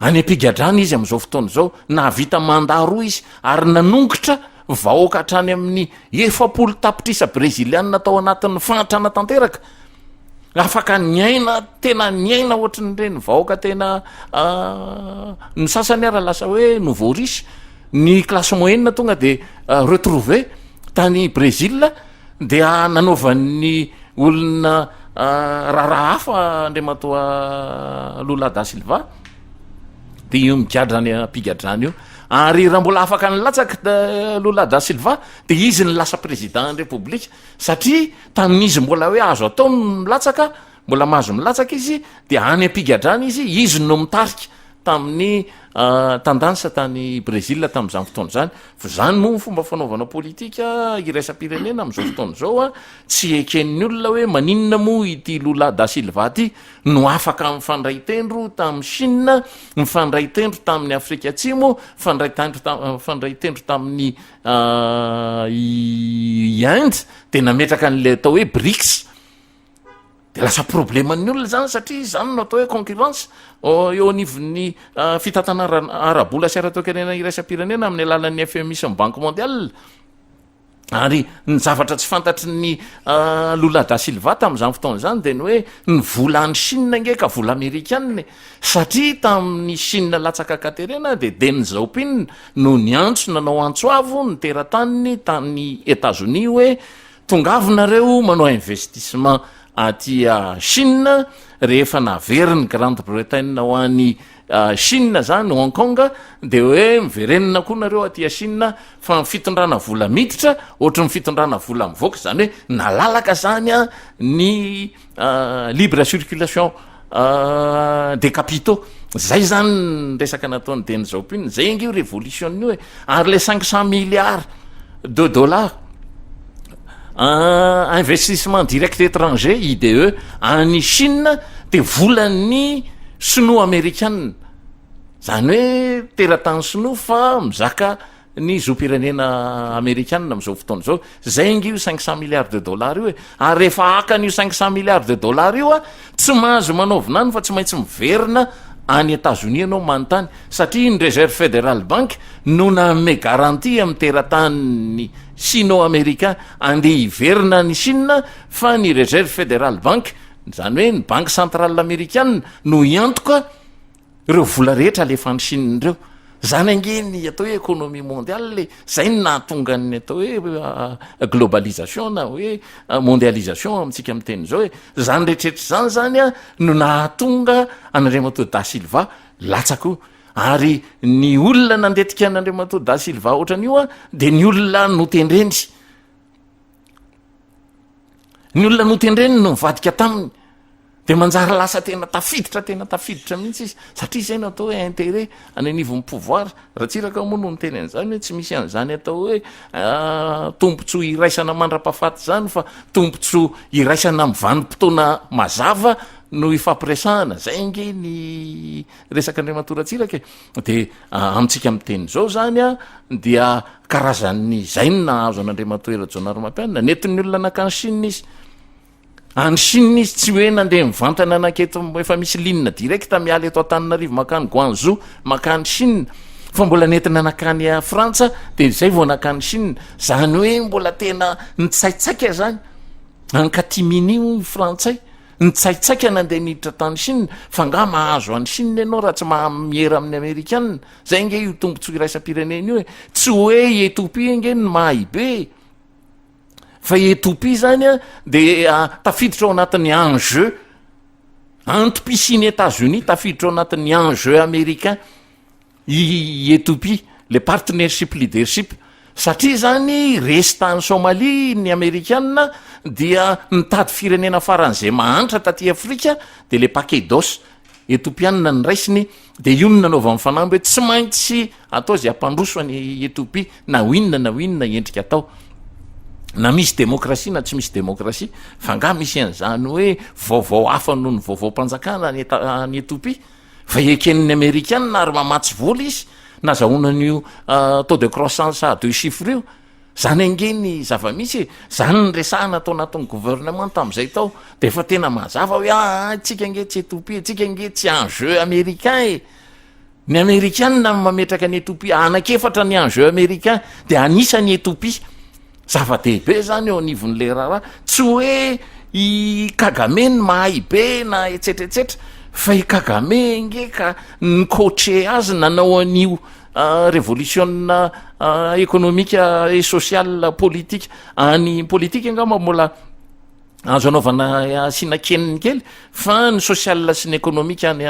S4: Any am-pigadrana izy amin'izao fotoana izao, nahavita mandat roa izy ary nanongotra vahoaka hatrany amin'ny 40 tapitrisa breziliana tao anatin'ny fahantrana tanteraka. Afaka niaina, tena niaina ohatrin'ireny vahoaka tena ny sasany ara lasa hoe nouveau riche, ny classe moyenne tonga de retrouver tany Brésil dia nanaovan'ny olona raharaha hafa Andriamatoa Lula da Silva de io migadra any am-pigadrana io, ary raha mbola afaka nilatsaka Lula da Silva de izy no lasa président ny Repoblika satria Tamin'izy mbola hoe azo atao ny milatsaka, mbola mahazo milatsaka izy, dia any am-pigadrana izy, izy no mitarika tamin'ny tendance tany Brésil tamin'izany fotoana izany. Fa izany moa ny fomba fanaovana politika iraisam-pirenena amin'izao fotoana izao a, tsy eken'ny olona hoe maninona moa ity Lula da Silva ity no afaka mifandray tendro tamin'i Chine, mifandray tendro tamin'i Afrika Atsimo, mifandray tendro ta-, mifandray tendro tamin'i i Inde, de nametraka an'ilay atao hoe BRICS, de lasa probleman'ny olona zany satria zany no atao hoe concurrence eo anivon'ny fitantanana ara-bola sy ara-toekarena iraisam-pirenena amin'ny alalan'ny FMI sy ny Banque mondiale. Ary ny zavatra tsy fantatry ny Lula da Silva tamin'izany fotoana izany de ny hoe ny vola any Chine ange ka vola amerikana e, satria tamin'ny Chine latsaka an-katerena de Deng Xiaoping no niantso nanao antso avo ny terataniny tany Etazonia hoe tongavo nareo manao investissement aty Chine, rehefa naverin'i Grande Bretagne ho any Chine zany Hong Kong de hoe miverenina koa nareo aty Chine fa ny fitondrana vola miditra ohatry ny fitondrana vola mivoaka, zany hoe nalalaka zany an ny Libre circulation des capitaux, zay zany ny resaka nataon'i Deng Xiaoping, zay ange io révolution io e, ary le 500 milliards de dollars investissement direct étranger, IDE, any Chine de volan'ny sinoa amerikana, zany hoe teratany sinoa fa mizaka ny zom-pirenena amerikana amin'izao fotoana izao, zay ange io 500 milliards de dollars io e, ary rehefa haka an'io 500 milliards de dollars io a, tsy mahazo manao vinany fa tsy maintsy miverina any Etazonia ianao manontany, satria ny Reserve Federal Bank no nanome garantie amin'ny teratany sino-americain andeha hiverina any Chine fa ny Reserve Federal Bank, izany hoe ny banque centrale amerikana no hiantoka Ireo vola rehetra alefa any Chine ireo. Zany ange ny atao hoe économie mondiale e. Zay no nahatonga ny atao hoe globalisation na hoe mondialisation amintsika miteny izao e. Zany rehetrarehetra zany zany a no nahatonga an'Andriamatoa Da Silva latsaka io. Ary ny olona nandetika an'Andriamatoa Da Silva ohatran'io a de ny olona notendreny. Ny olona notendreny no nivadika taminy. De manjary lasa tena tafiditra tena tafiditra mihitsy izy satria izay no atao hoe intérêt any anivon'ny pouvoir. Ratsiraka moa no niteny an'izany hoe tsy misy an'izany atao hoe tombontsoa iraisana mandra-pahafaty izany fa tombontsoa iraisana amin'ny vanim-potoana mazava no ifampiresahana. Zay ange ny resak'Andriamatoa Ratsiraka e. De amintsika miteny izao zany a dia karazan'ny izay no nahazo an'Andriamatoa Hery Rajaonarimampianina. Nentin'ny olona nankany Chine izy. Any Chine izy tsy hoe nandeha mivantana nanketo efa misy ligne directe miala eto Antananarivo mankany Guangzhou mankany Chine fa mbola nentina nankany Frantsa de zay vao nankany Chine, zany hoe mbola tena nitsaitsaika zany any catimini hoy ny frantsay, nitsaitsaika nandeha niditra tany Chine fa nga mahazo any Chine ianao raha tsy maha miera amin'ny amerikana, zay nge io tombotsoa iraisam-pirenena io e, tsy hoe i Ethiopie nge ny mahay be e. Fa i Ethiopie zany a de tafiditra ao anatin'ny enjeu antom-pisian'i Etats-Unis, tafiditra ao anatin'ny enjeu américain i Ethiopie, le partnership leadership, satria zany resy tany Somalie ny amerikana dia nitady firenena faran'izay mahantra taty Afrika de le paquet d'os Etopianina ny raisiny dia io no nanaovany fanamby hoe tsy maintsy atao izay hampandroso an'i Etopia na ho inona na ho inona endrika atao. Na misy demokrasia na tsy misy demokrasia, fa angaha misy an'izany hoe vaovao hafa noho ny vaovaom-panjakana any any Etopia? Fa eken'ny Amerikana ary mamatsy vola izy nazahoana an'io taux de croissance à deux chiffres io. Zany ange ny zava-misy e! Zany ny resahana tao anatin'ny gouvernement tamin'izay tao, de efa tena mazava hoe aa tsika ange tsy Ethiopie, tsika ange tsy enjeu américain e! Ny amerikana no mametraka ny Ethiopie, anak'efatra ny enjeu américain de anisany Ethiopie. Zava-dehibe zany eo anivon'le raharaha, tsy hoe i Kagame no mahay be na etsetra etsetra, fa i Kagame ange ka ni-coacher azy nanao an'io Revolisiona ekonomika et social politika any politika angamba mbola azo anaovana asiana keniny kely fa ny social sy ny ekonomika any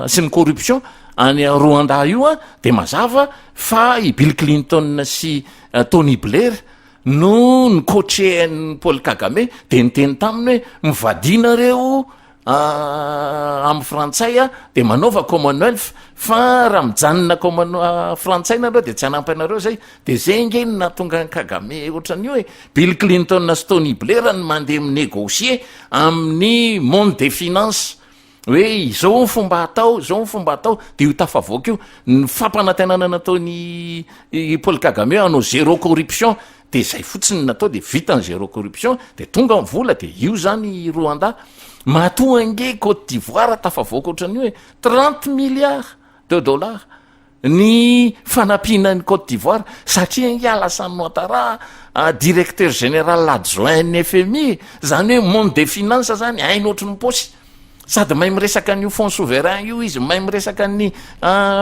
S4: sy ny corruption any Rwanda io a de mazava fa i Bill Clinton sy Tony Blair no ni-coacher an'i Paul Kagame de niteny taminy hoe mivadia nareo Amin'ny frantsay a de manaova commonwealth fa raha mijanona common frantsay nareo de tsy hanampy anareo zay, de zay nge no nahatonga an'i Kagame ohatran'io e, Bill Clinton sy Tony Blair no mandeha mi-negocier amin'ny monde des finances hoe izao ny fomba atao, izao ny fomba atao, de io tafavoaka io, ny fampanantenana nataon'i i Paul Kagame hoe hanao zéro corruption de zay fotsiny no natao de vita ny zero corruption de tonga ny vola de io zany i Rwanda matoa ange Cote d'Ivoire tafavoaka ohatran'io e, 30 milliards de dollars ny fanampiana ny Cote d'Ivoire satria ange Alassane Ouattara directeur général adjoint ny FMI zany hoe monde des finances zany hainy ohatry ny paosy Sady mahay miresaka an'io fonds souverain io izy, mahay miresaka ny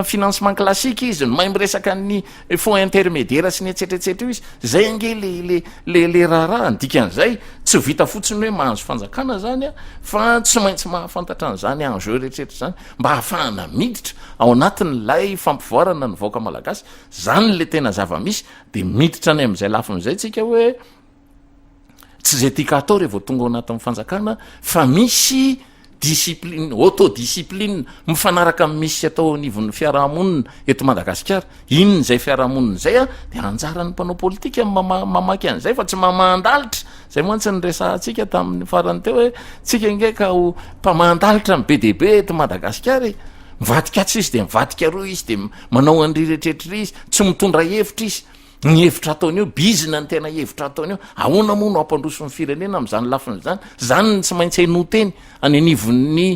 S4: financement classique izy, mahay miresaka ny fonds intermédiaire sy ny etsetra etsetra io izy. Zay ange le le le le raharaha, ny dikan'izay tsy vita fotsiny hoe mahazo fanjakana zany a, fa tsy maintsy mahafantatra an'izany enjeu rehetrarehetra zany mba hahafahana miditra ao anatin'ilay fampivoarana ny vahoaka malagasy. Zany le tena zava-misy, de miditra any amin'izay lafiny zay tsika hoe Tsy izay tiaka atao rehefa tonga ao anatin'ny fanjakana fa misy discipline, auto-discipline mifanaraka amin'ny misy atao anivon'ny fiarahamonina eto Madagasikara. Inona izay fiarahamonina izay a? Dia anjaran'ny mpanao politika ny mamaky an'izay fa tsy mamahan-dalitra. Izay mantsy ny resahantsika tamin'ny farany teo hoe tsika ange ka ho mpamahan-dalitra ny be dia be eto Madagasikara e. Mivadika atsy izy dia mivadika aroa izy dia manao an'ry rehetrarehetra izy, tsy mitondra hevitra izy. Ny hevitra ataony eo, bizina ny tena hevitra ataony eo. Ahoana moa no hampandroso ny firenena amin'izany lafiny izany? Izany no tsy maintsy henoin-teny any anivon'ny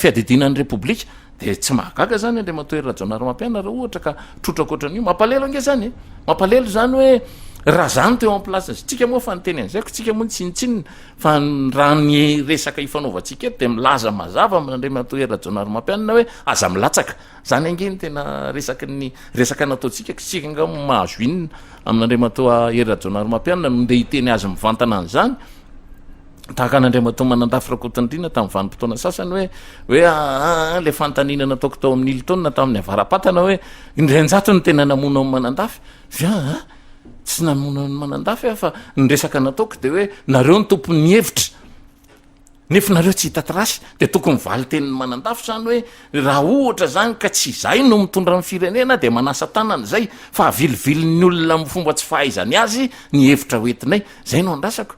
S4: fiadidiana ny Repoblika. Dia tsy mahagaga izany Andriamatoa Hery Rajaonarimampianina raha ohatra ka trotraka ohatran'io. Mampalahelo ange izany e! Mampalahelo izany hoe raha za no teo amin'ny place-ny, tsika moa efa niteny an'izay ko, tsika moa tsinontsinona, fa raha ny resaka ifanaovantsika eto dia milaza mazava amin'Andriamatoa Hery Rajaonarimampianina hoe aza milatsaka. Zany ange ny tena resaky ny resaka nataontsika, tsika nga mahazo inona amin'Andriamatoa Hery Rajaonarimampianina no ndeha hiteny azy mivantana an'izany, tahaka an'Andriamatoa Manandafy Rakotondriana tamin'ny vanim-potoana sasany hoe hoe aa le fanontaniana nataoko tao amin'ny Hilton tamin'ny avara-patana hoe indrianjato no tena namono an'i Manandafy, ve aa tsy namono an'i Manandafy aho fa ny resaka nataoko de hoe nareo no tompon'ny hevitra. Nefa nareo tsy hita trace, de tokony valin-tenin'i Manandafy zany hoe raha ohatra zany ka tsy izahay no mitondra ny firenena de manasa tanana izay fa avilivilin'ny olona amin'ny fomba tsy fahaizany azy ny hevitra hoentinay, zay no andrasako.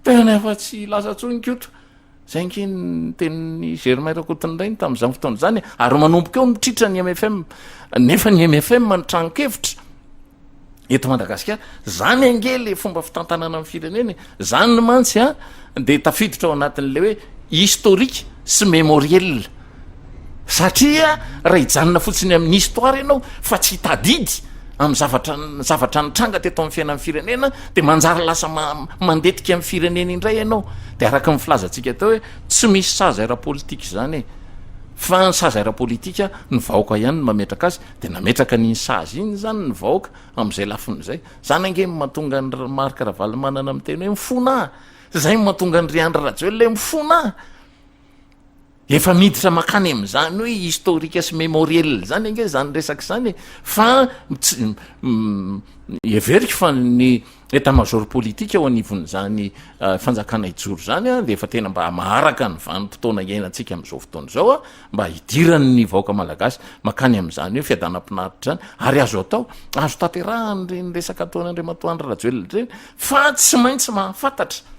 S4: Tena efa tsy lasa tsony Koto, zay ange ny tenin'i Germain Rakotonirainy tamin'izany fotoana izany e, ary manomboka eo mitritra ny mfm, nefa ny mfm ny tranon-kevitra. eto Madagasikara. Zany ange le fomba fitantanana ny firenena e. Zany mantsy a de tafiditra ao anatin'le hoe historique sy mémoriel. Satria raha hijanona fotsiny amin'ny histoire ianao fa tsy hitadidy amin'ny zavatra zavatra nitranga teto amin'ny fiainan'ny firenena de manjary lasa mandetika amin'ny firenena indray ianao. De araka ny filazantsika teo hoe tsy misy sazy ara-politika izany e. Fa ny sazy ara-politika ny vahoaka ihany no mametraka azy. De nametraka an'iny sazy iny zany ny vahoaka am'zay lafiny zay. Zany ange no mahatonga an'i Marc Ravalomanana miteny hoe mifona aho. Zay no mahatonga an'i Andry Rajoelina hoe mifona aho. Efa miditra makany am'zany hoe historique sy mémoriel zany ange zany resaka zany e. Fa tsy heveriko fa ny Etat major politique eo anivon'izany fanjakana hijoro izany dia efa tena mba maharaka ny vanim-potoana iainantsika amin'izao fotoana izao mba hidiran'ny vahoaka malagasy makany amin'izany hoe fiadanam-pinaritra izany ary azo atao, azo tanterahana ireny resaka ataon'Andriamatoa Andry Rajoelina ireny fa tsy maintsy mahafantatra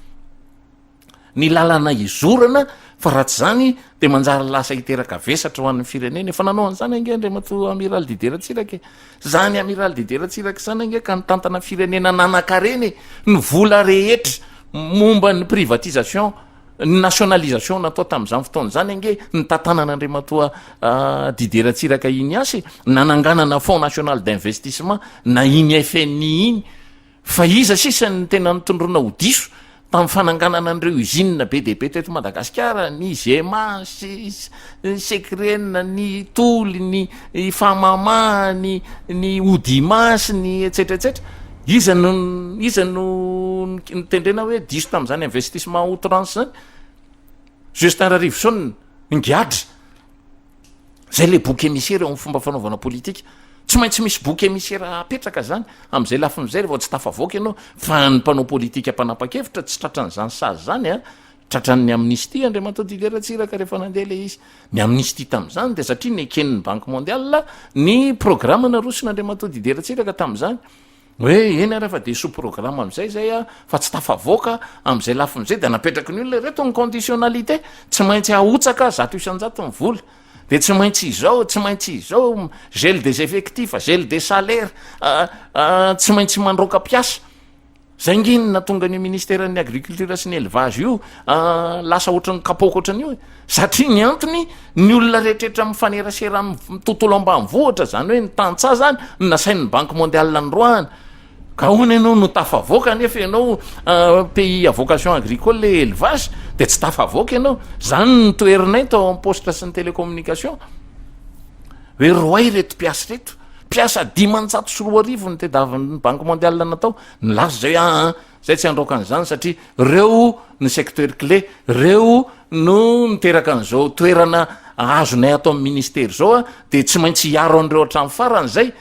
S4: ny lalana hizorana fa raha tsy izany dia manjary lasa hiteraka vesatra ho an'ny firenena. Efa nanao an'izany ange Andriamatoa Amiral Didier Ratsiraka e. Zany Amiral Didier Ratsiraka izany ange ka nitantana firenena nanan-karena e. Ny vola rehetra momba ny privatisation, ny nationalisation natao tamin'izany fotoana izany ange nitantanan'Andriamatoa Didier Ratsiraka iny asa e. Nananganana Fonds national d'investissement na iny FNI iny. Fa iza sisa no tena notondroina ho diso tamin'ny fananganana an'ireo usines be dia be teto Madagasikara, ny Gema sy ny Secren, ny Toly, ny Famama, ny ny Odima sy ny etsetra etsetra. Iza no iza no notendrena hoe diso tamin'izany investissement outrance zany? Justin Rarivoson, ngiadra. Zay le bouc émissaire eo amin'ny fomba fanaovana politika. Tsy maintsy misy bouc émissaire apetraka zany am'zay lafiny zay rehefa tsy tafavoaka ianao. Fa ny mpanao politika mpanapa-kevitra tsy tratran'izany sazy zany a. Tratran'ny amnistie Andriamatoa Didier Ratsiraka rehefa nandeha le izy. Ny amnistie tam'zany de satria neken'ny Banque mondiale ny programme naroson'Andriamatoa Didier Ratsiraka tam'zany. Hoe eny ary fa de sous programme am'zay zay a, fa tsy tafavoaka am'zay lafiny zay, de napetraky ny olona ireto ny conditionnalité, tsy maintsy ahotsaka 100% ny vola, de tsy maintsy izao, tsy maintsy izao, gel des effectifs, gel des salaires, tsy maintsy mandroaka mpiasa. Zay nge no nahatonga an'io ministeran'ny agriculture sy ny élevage io lasa ohatran'ny kapoaka ohatran'io e, satria ny antony ny olona rehetrarehetra mifanerasera amin'ny tontolo ambanivohitra, zany hoe ny tantsaha zany no nasain'ny banque mondiale noroahana, ka ahoana ianao no tafavoaka nefa ianao pays à vocation agricole et élevage de tsy tafavoaka ianao, zany no toherinay tao amin'ny poste sy ny télécommunication hoe roay reto mpiasa reto. Mpiasa 2500 no tediavin'ny Banque mondiale natao, nilaza izay hoe aa zay tsy handraoka an'izany satria reo ny secteur clé, reo no niteraka an'izao toerana azonay ato amin'ny ministera izao a, de tsy maintsy hiaro an'ireo hatramin'ny farany zay,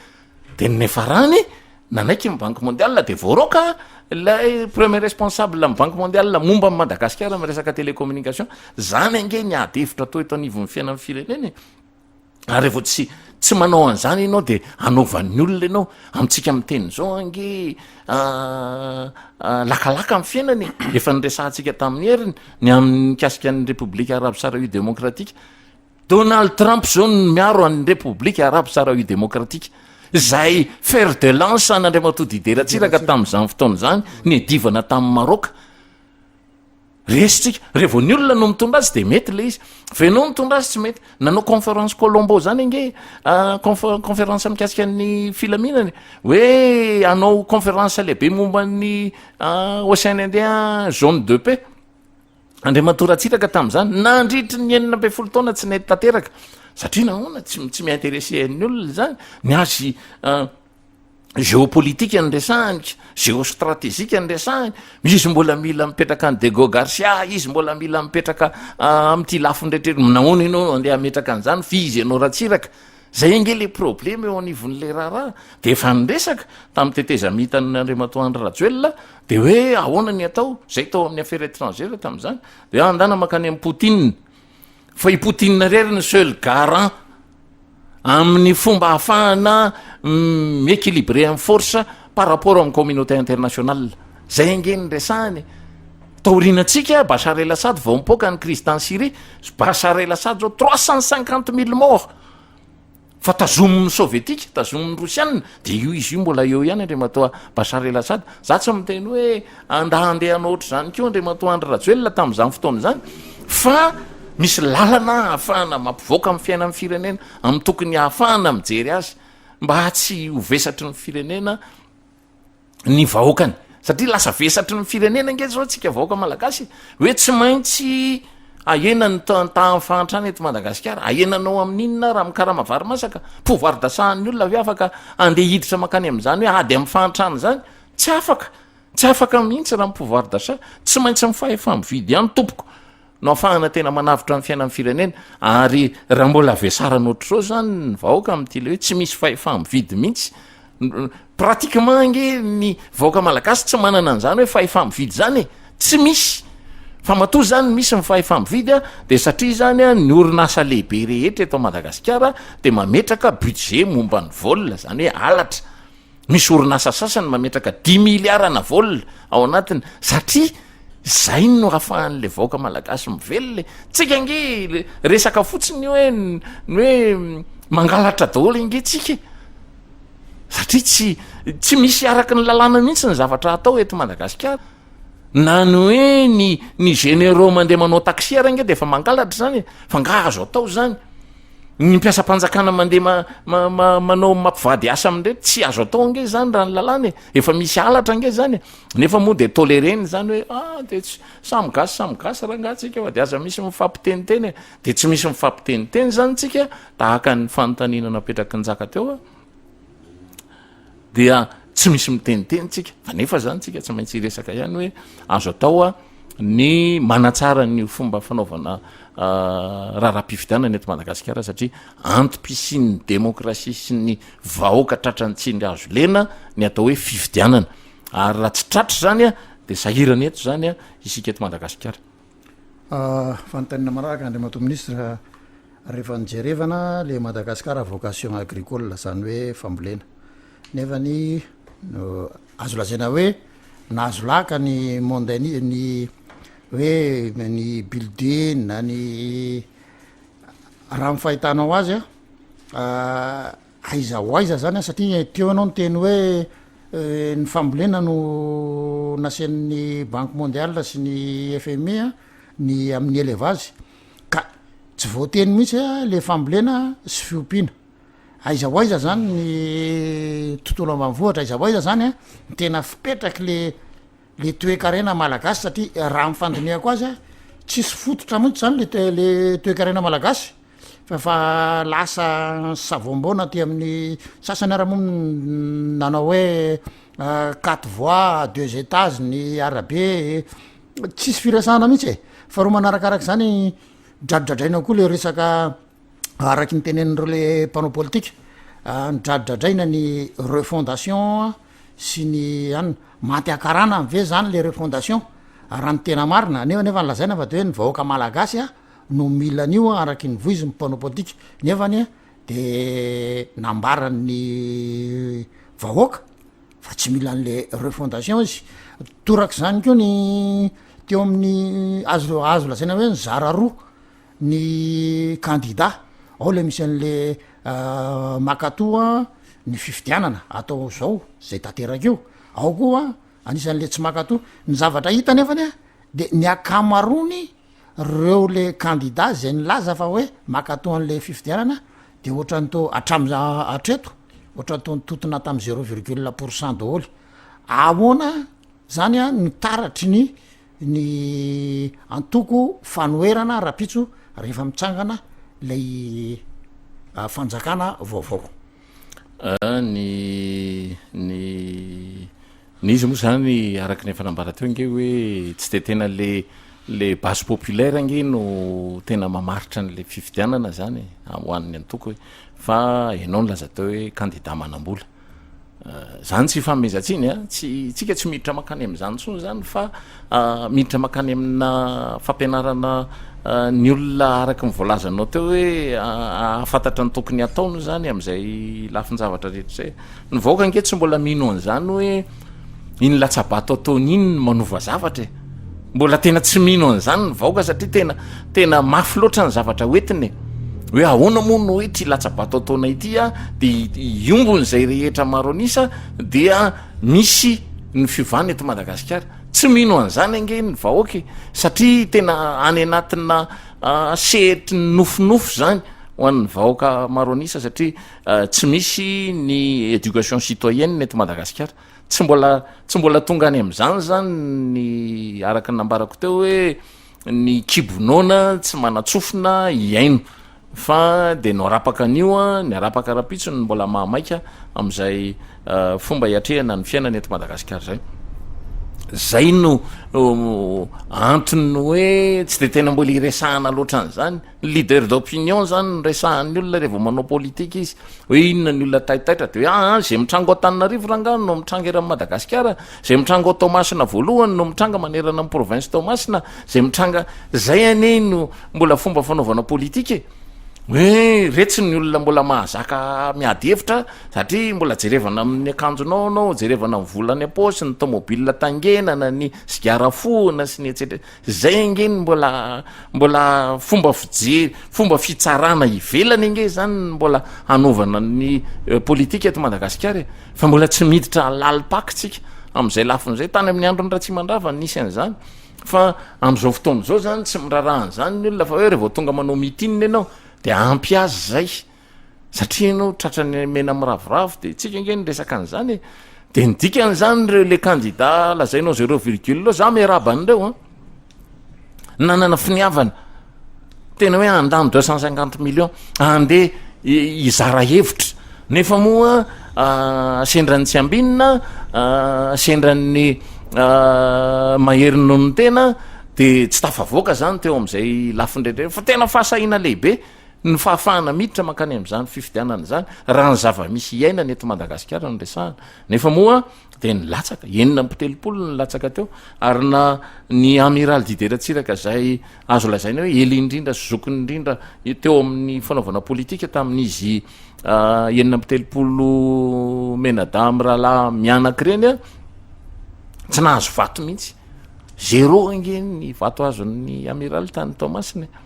S4: de ny niafarany nanaiky ny Banque mondiale de voaroaka ilay premier responsable amin'ny Banque mondiale momba an'i Madagasikara amin'ny resaka télécommunication, zany ange ny ady hevitra atao eto anivon'ny fiainan'ny firenena e. Ary rehefa tsy tsy manao an'izany ianao de anaovan'ny olona ianao. Amintsika miteny izao ange lakalaka amin'ny fiainana e. Efa niresahantsika tamin'ny heriny ny amin'ny mikasika ny Repoblika Arabo Sahraoui Demokratika. Donald Trump izao no miaro an'ny Repoblika Arabo Sahraoui Demokratika. Izay fer de lance an'Andriamatoa Didier Ratsiraka tamin'izany fotoana izany, niadivana tamin'i Maroc. Resy tsika. Raha vao ny olona no mitondra azy de mety le izy. Fa ianao mitondra azy tsy mety. Nanao conférence Colombo zany ange, conférence mikasika ny filaminana e. Hoe hanao conférence lehibe momba ny Océan Indien zone de paix. Andriamatoa Ratsiraka tamin'izany, nandritry ny 16 taona tsy nety tanteraka. Satria nahoana? Tsy tsy mi-intéresser ny olona izany. Ny azy Géopolitique no resahiny, géostratégique no resahiny, izy mbola mila mipetraka any Diego Garcia, izy mbola mila mipetraka amin'ity lafiny rehetra, nahoana ianao no andeha hametraka an'izany fa izy ianao Ratsiraka? Zay ange le problema eo anivon'le raharaha. De efa niresaka tamin'ny tetezamitan'ny Andriamatoa Andry Rajoelina de hoe ahoana ny atao, zay tao amin'ny affaires étrangères tamin'izany, de hoe andana mankany amin'i Poutine, fa i Poutine irery ny seul garant amin'ny fomba ahafahana mi-équilibrer en force par rapport amin'ny communauté internationale. Zay ange ny resahany e. Taorianantsika, Bachar El Assad vao mipoaka ny crise tany Syrie, Bachar El Assad zao 350 000 morts. Fa tazomin'ny sovietika, tazomin'ny rosianina, de io izy io mbola eo ihany Andriamatoa Bachar El Assad. Za tsy miteny hoe anda handeha hanao ohatr'izany koa Andriamatoa Andry Rajoelina tamin'izany fotoana izany, fa misy lalana ahafahana mampivoaka amin'ny fiainan'ny firenena, amin'ny tokony ahafahana mijery azy mba tsy ho vesatry ny firenena ny vahoakany satria lasa vesatry ny firenena ange zao tsika vahoaka malagasy hoe tsy maintsy ahena ny tahan'ny fahantrana eto Madagasikara, ahenanao amin'inona raha mikarama vary masaka, pouvoir d'achat-n'ny olona ve afaka andeha hiditra mankany amin'izany hoe ady amin'ny fahantrana izany? Tsy afaka, tsy afaka mihitsy raha ny pouvoir d'achat, tsy maintsy ny fahefa-mividy ihany tompoko no afahana tena manavotra ny fiainan'ny firenena, ary raha mbola vesarana ohatr'izao zany ny vahoaka amin'ity le hoe tsy misy fahefa-mividy mihitsy, pratiquement ange ny vahoaka malagasy tsy manana an'izany hoe fahefa-mividy zany e, tsy misy, fa matoa zany misy ny fahefa-mividy a, de satria zany a ny orinasa lehibe rehetra eto Madagasikara de mametraka budget momba ny vol, zany hoe halatra. Misy orinasa sasany mametraka dix milliards ana vol ao anatiny satria zay no ahafahan'le vahoaka malagasy mivelona e. Tsika ange resaka fotsiny hoe ny hoe mangalatra daholo ange tsika e. Satria tsy tsy misy araky ny lalàna mihitsy ny zavatra atao eto Madagasikara. Na ny hoe ny ny généraux mandeha manao taxi ary ange de efa mangalatra zany e. Fa nga azo atao zany? Ny mpiasam-panjakana mandeha ma- ma- ma- manao mampivady asa amin'ireny, tsy azo atao ange zany raha ny lalàna e, efa misy halatra ange zany e, nefa moa de tolerena zany hoe ah de tsy samy gasy samy gasy rangaha tsika fa de aza misy mifampiteniteny e, de tsy misy mifampiteniteny zany tsika tahaka ny fanontaniana napetraky Njaka teo a. dia tsy misy miteniteny tsika fa nefa zany tsika tsy maintsy hiresaka ihany hoe azo atao a ny manatsara ny fomba fanaovana ah, raharaham-pifidianana eto Madagasikara satria antom-pisian'ny demokrasia sy ny vahoaka tratran'ny tsindry azo lena ny atao hoe fifidianana ary raha tsy tratra zany a de sahirana eto zany a isika eto Madagasikara.
S5: Ah, fanontaniana manaraka Andriamatoa Minisitra, Rehefa nojerevana le Madagascar vocation agricole zany hoe fambolena nefa ny azo lazaina hoe nahazo laka ny monde ny hoe ny building na ny raha ny fahitanao azy a aiza ho aiza zany a satria teo ianao niteny hoe ny fambolena no nasian'ny banque mondiale sy ny FMI a ny amin'ny élevage Ka tsy voateny mihitsy le fambolena sy fiompiana. Aiza ho aiza zany ny tontolo ambanivohitra, aiza ho aiza zany a ny tena fipetraky le le toekarena malagasy satria raha ny fandinihako azy a tsisy fototra mihitsy zany le toe- le toekarena malagasy fa efa lasa savoam-baona aty amin'ny sasany ara moa nanao hoe quatre voies deux étages ny arabe. Tsisy firesahana mihitsy e! Faharoa manarakarak'izany dradradraina koa le resaka araky ny tenenin'ireo le mpanao politika, nidradradraina ny refondation sy ny anona, maty hakarana ve zany le refondation raha ny tena marina, nefa nefa lazaina fa de hoe ny vahoaka malagasy a no mila an'io araky ny voizin'ny mpanao politika, nefa anie de nambaran'ny vahoaka fa tsy mila an'le refondation izy, torak'izany koa ny teo amin'ny azo azo lazaina hoe nizara roa ny kandida, ao le misy an'le mankatoa ny fifidianana atao zao zay tanteraka io, ao koa anisan'le tsy mankatoa, ny zavatra hita nefany a de ny ankamaroany reo le kandida zay nilaza fa hoe mankatoa an'le fifidianana de ohatran'ny tô hatram- hatreto ohatran'ny tô nitontona tamy zero virgule pour cent daholo, ahoana zany a ny taratry ny ny antoko fanoherana rapitso rehefa mitsangana lay fanjakana vaovao?
S4: Ny ny Ny izy moa zany araka ny efa nambara teo ange hoe tsy de tena le Le base populaire ange no tena mamaritra an'le fifidianana zany e, ho an'ny antoko e, fa ianao nilaza teo hoe candidat manam-bola, zany tsy ifanomezan-tsiny a, tsy tsika tsy miditra mankany amin'izany intsony zany fa miditra mankany amina fampianarana ny olona araka ny voalazanao teo hoe ahafantatra ny tokony hataony zany amin'izay lafin-javatra rehetra izay. Ny vahoaka ange tsy mbola mino an'izany hoe iny latsa-bato ataony iny no manova zavatra e. Mbola tena tsy mino an'izany ny vahoaka satria tena tena mafy loatra ny zavatra hoentiny e. Hoe ahoana moa no hoe ity latsa-bato ataonay ity a de hiombona izay rehetra maro an'isa dia misy ny fiovana eto Madagasikara. Tsy mino an'izany ange ny vahoaka e, satria tena any anatina sehatry ny nofinofy zany ho an'ny vahoaka maro an'isa satria Tsy misy ny éducation citoyenne eto Madagasikara. Tsy mbola tsy mbola tonga any amin'izany zany ny araka ny nambarako teo hoe ny kibo noana tsy manan-tsofina hihaino fa de no arapaka an'io a, ny arapaka rahampitso no mbola mahamaika amin'izay fomba hiatrehana ny fiainana eto Madagasikara zay. Zay no antony hoe tsy de tena mbola iresahana loatra an'izany. Ny leader d'opinion zany no resahan'ny olona rehefa vao manao politika izy, hoe inona ny olona taitaitra de hoe aa zay mitranga ao Antananarivo rangaha no mitranga eran'i Madagasikara, zay mitranga ao Toamasina voalohany no mitranga manerana ny province Toamasina, zay mitranga, zay anie no mbola fomba fanaovana politika e, hoe retsy ny olona mbola mahazaka miady hevitra satria mbola jerevana amin'ny akanjonao anao, jerevana amin'ny vola any am-paosy, ny tomobile tangenana, ny sigara fohana sy ny et cetera. Zay ange ny mbola mbola fomba fijery, fomba fitsarana ivelany ange zany ny mbola hanaovana ny politika eto Madagasikara e, fa mbola tsy miditra lalim-paka tsika am'zay lafiny zay, tany amin'ny andron'i Ratsimandrava nisy an'zany, fa am'zao fotoana zao zany tsy miraharaha an'zany ny olona fa hoe rehefa tonga manao meeting ianao de ampy azy zay. Satria ianao tratran'ny mena miraviravy de tsika ange niresaka an'izany e, de ny dikan'izany reo le candidat lazainao zéro virgule reo, za miarahaba an'ireo an, nanana finiavana tena hoe handany 250 millions handeha hizara hevitra, nefa moa sendran'ny tsy ambinina, sendran'ny mahery noho ny tena de tsy tafavoaka zany teo am'izay lafiny rehetra fa tena fahasahiana lehibe. Ny fahafahana miditra mankany amin'izany fifidianana izany, raha ny zava-misy iainana eto Madagasikara no resahana. Nefa moa dia nilatsaka, 36 no nilatsaka teo, ary na ny Amiral Didier Ratsiraka izay azo lazaina hoe ela indrindra sy zokiny indrindra teo amin'ny fanaovana politika tamin'izy 36 menadahy mirahalahy mianaka ireny, tsy nahazo vato mihitsy. Zéro ange ny vato azon'ny Amiral tany Toamasina e.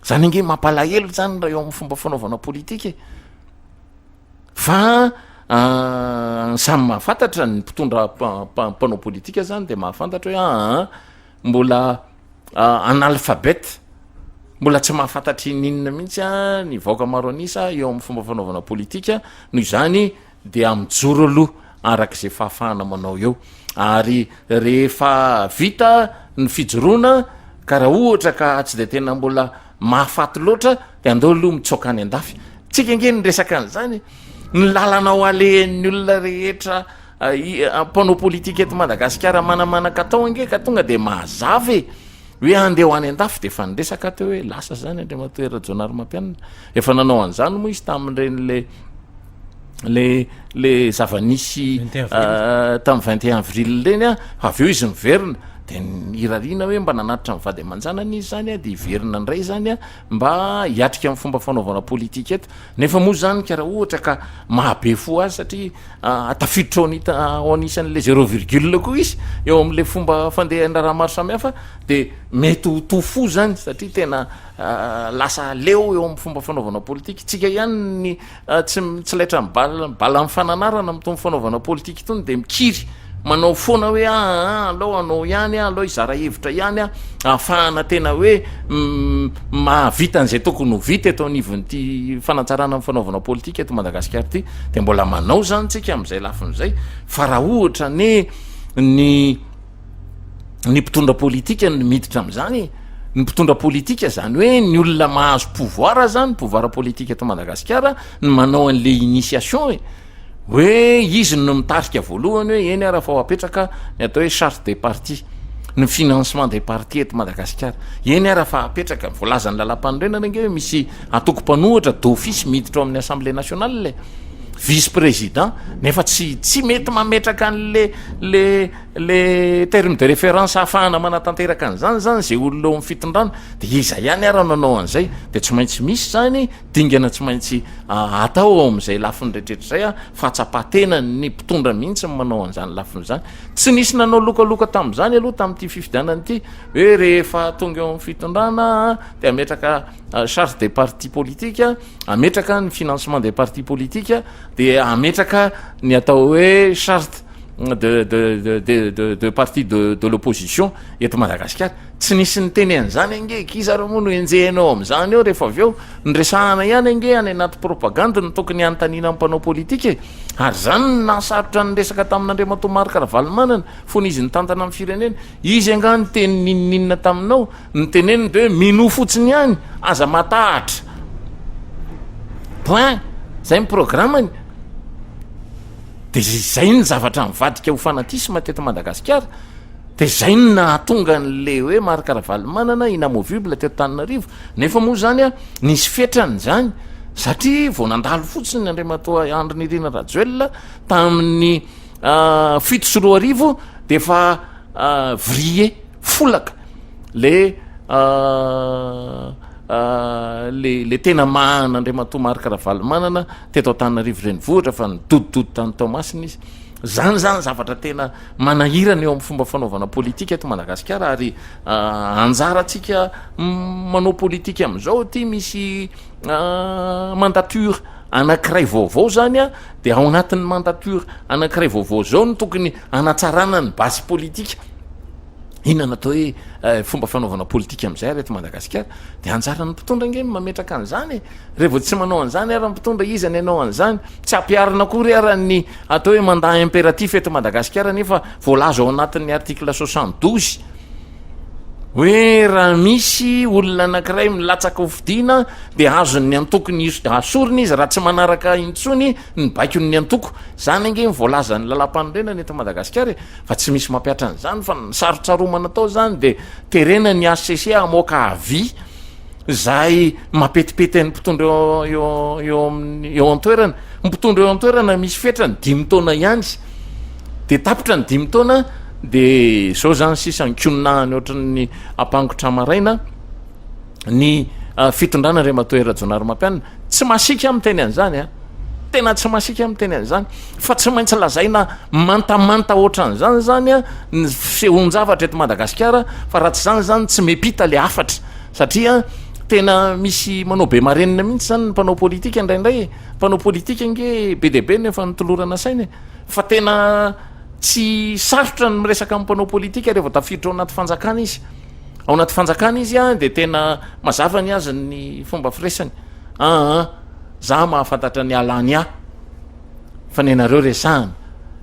S4: Zany ange mampalahelo zany raha eo amin'ny fomba fanaovana politika e. Fa ny samy mahafantatra ny mpitondra mpanao politika zany de mahafantatra hoe aa mbola analphabète, mbola tsy mahafantatra ininona mihitsy a ny vahoaka maro an'isa eo amin'ny fomba fanaovana politika, noho izany dia mijoro aloha araka izay fahafahana manao eo ary rehefa vita ny fijoroana ka raha ohatra ka tsy de tena mbola mahafaty loatra de andao aloha mitsoaka any an-dafy tsika ange ny resaka an'izany ny lalana ho alehan'ny olona rehetra eh, mpanao politika eto Madagasikara manamanaka atao ange ka tonga de mazava e hoe andeha ho any an-dafy de efa niresaka teo hoe lasa zany Andriamatoa Rajaonarimampianina efa nanao an'izany moa izy tamin'ireny le le le zava-nisy tamin'ny 21 avril ireny a, fa avy eo izy miverina de irariana hoe mba nanatitra ny vady aman-janany izy zany a, de hiverina indray zany a mba hiatrika amin'ny fomba fanaovana politika eto, nefa moa zany ka raha ohatra ka mahabe fo azy satria tafiditra ao anita- ao anisan'le zéro virgule koa izy eo am'le fomba fandehan'ny raharaha maro samihafa de mety ho to fo zany satria tena lasa leo eo amin'ny fomba fanaovana politika, tsika ihany ny Tsy tsy laitra ny bal balan'ny fananarana amin'itony fanaovana politika itony dia mikiry manao foana hoe aa alao hanao ihany aho, alao hizara hevitra ihany aho, ahafahana tena hoe mahavita an'izay tokony ho vita eto anivon'ity fanatsarana ny fanaovana politika eto Madagasikara ity. Dia mbola manao izany tsika amin'izay lafiny izay fa raha ohatra anie ny ny mpitondra politika no miditra am'zany, ny mpitondra politika zany hoe ny olona mahazo pouvoir zany, pouvoir politika eto Madagasikara no manao an'le initiation e, hoe izy no mitarika voalohany hoe eny ara fa ho apetraka ny atao hoe charte des partis. ny financement des partis eto Madagasikara. Eny ara fa apetraka, voalazan'ny lalàmpanorenana ange hoe misy antoko mpanohitra d'office miditra ao amin'ny assemblée nationale e, vice président, nefa tsy tsy mety mametraka an'le le le terme de référence ahafahana manatanteraka an'izany zany zay olona eo amin'ny fitondrana, de iza ihany ara no nanao an'izay? De tsy maintsy misy zany dingana tsy maintsy atao ao amin'izay lafiny rehetrarehetra izay, fahatsapan-tenan'ny mpitondra mihitsy ny manao an'izany lafiny izany. Tsy nisy nanao lokaloka tamin'izany aloha tamin'ity fifidianana ity hoe rehefa tonga eo amin'ny fitondrana dia hametraka charte des partis politiques, hametraka ny financement des partis politiques, dia hametraka ny atao hoe charte de de de de de parti de de l'opposition eto Madagasikara. Tsy nisy niteny an'izany ange, k'iza ary moa no enjehinao amin'izany eo rehefa avy eo? Ny resahana ihany ange any anaty propagandy no tokony hanontaniana ny mpanao politika e! Ary izany no nahasarotra ny resaka tamin'Andriamatoa Marc Ravalomanana fony izy nitantana ny firenena. Izy angaha niteny n'inon'inona taminao? Ny teneniny dia hoe minoa fotsiny ihany, aza matahatra. Point. Izay ny programany. Dia izay ny zavatra nivadika ho fanatisme teto Madagasikara. Dia izay no nahatonga an'le hoe Marc Ravalomanana inamovible teto Antananarivo. Nefa moa izany an, nisy fetrany izany satria vao nandalo fotsiny Andriamatoa Andry Nirina Rajoelina tamin'ny 2007 dia efa vrillé, folaka le le le tena maha an'Andriamatoa Marc Ravalomanana teto Antananarivo renivohitra fa nidodododo tany Toamasina izy. Zany zany zavatra tena manahirana eo amin'ny fomba fanaovana politika eto Madagasikara ary anjarantsika manao politika amin'izao ity misy mandature anankiray vaovao zany a, de ao anatin'ny mandature anankiray vaovao zao no tokony hanatsarana ny base politika. Inona no atao hoe fomba fanaovana politika amin'izay ary eto Madagasikara? De anjaran'ny mpitondra ange ny mametraka an'izany e. Raha vao tsy manao an'izany ary ny mpitondra, iza ny hanao an'izany? Tsy ampiharina akory ary ny atao hoe mandat impératif eto Madagasikara nefa voalaza ao anatin'ny article 72 hoe raha misy olona anankiray milatsaka ho fidiana dia azon'ny antokony asorina izy raha tsy manaraka intsony ny baikon'ny antoko. Izany ange ny voalazan'ny lalàmpanorenana eto Madagasikara e, fa tsy misy mampihatra an'izany fa ny sarotsaromana atao izany dia terena ny HCC hamoaka avis Izay mampetipety an'ny mpitondra eo eo eo amin'ny eo an-toerana. Ny mpitondra eo an-toerana misy fetrany dimy taona ihany. De tapitra ny dimy taona de zao zany sisa nkononahany ohatran'ny ampangotra maraina ny fitondrana Andriamatoa Hery Rajaonarimampianina. Tsy masiaka aho miteny an'izany a. Tena tsy masiaka aho miteny an'izany fa tsy maintsy lazaina mantamanta ohatran'izany zany a ny fisehoan-javatra eto Madagasikara fa raha tsy izany zany tsy mipita le hafatra. Satria tena misy manao be marenina mihitsy zany ny mpanao politika indraindray e. Mpanao politika ange be dia be no efa notolorana saina e. Fa tena tsy sarotra ny miresaka amin'ny mpanao politika rehefa tafiditra ao anaty fanjakana izy. Ao anaty fanjakana izy a dia tena mazava ny azy ny fomba firesany. Aa za mahafantatra ny alany ahy fa ny anareo resahana.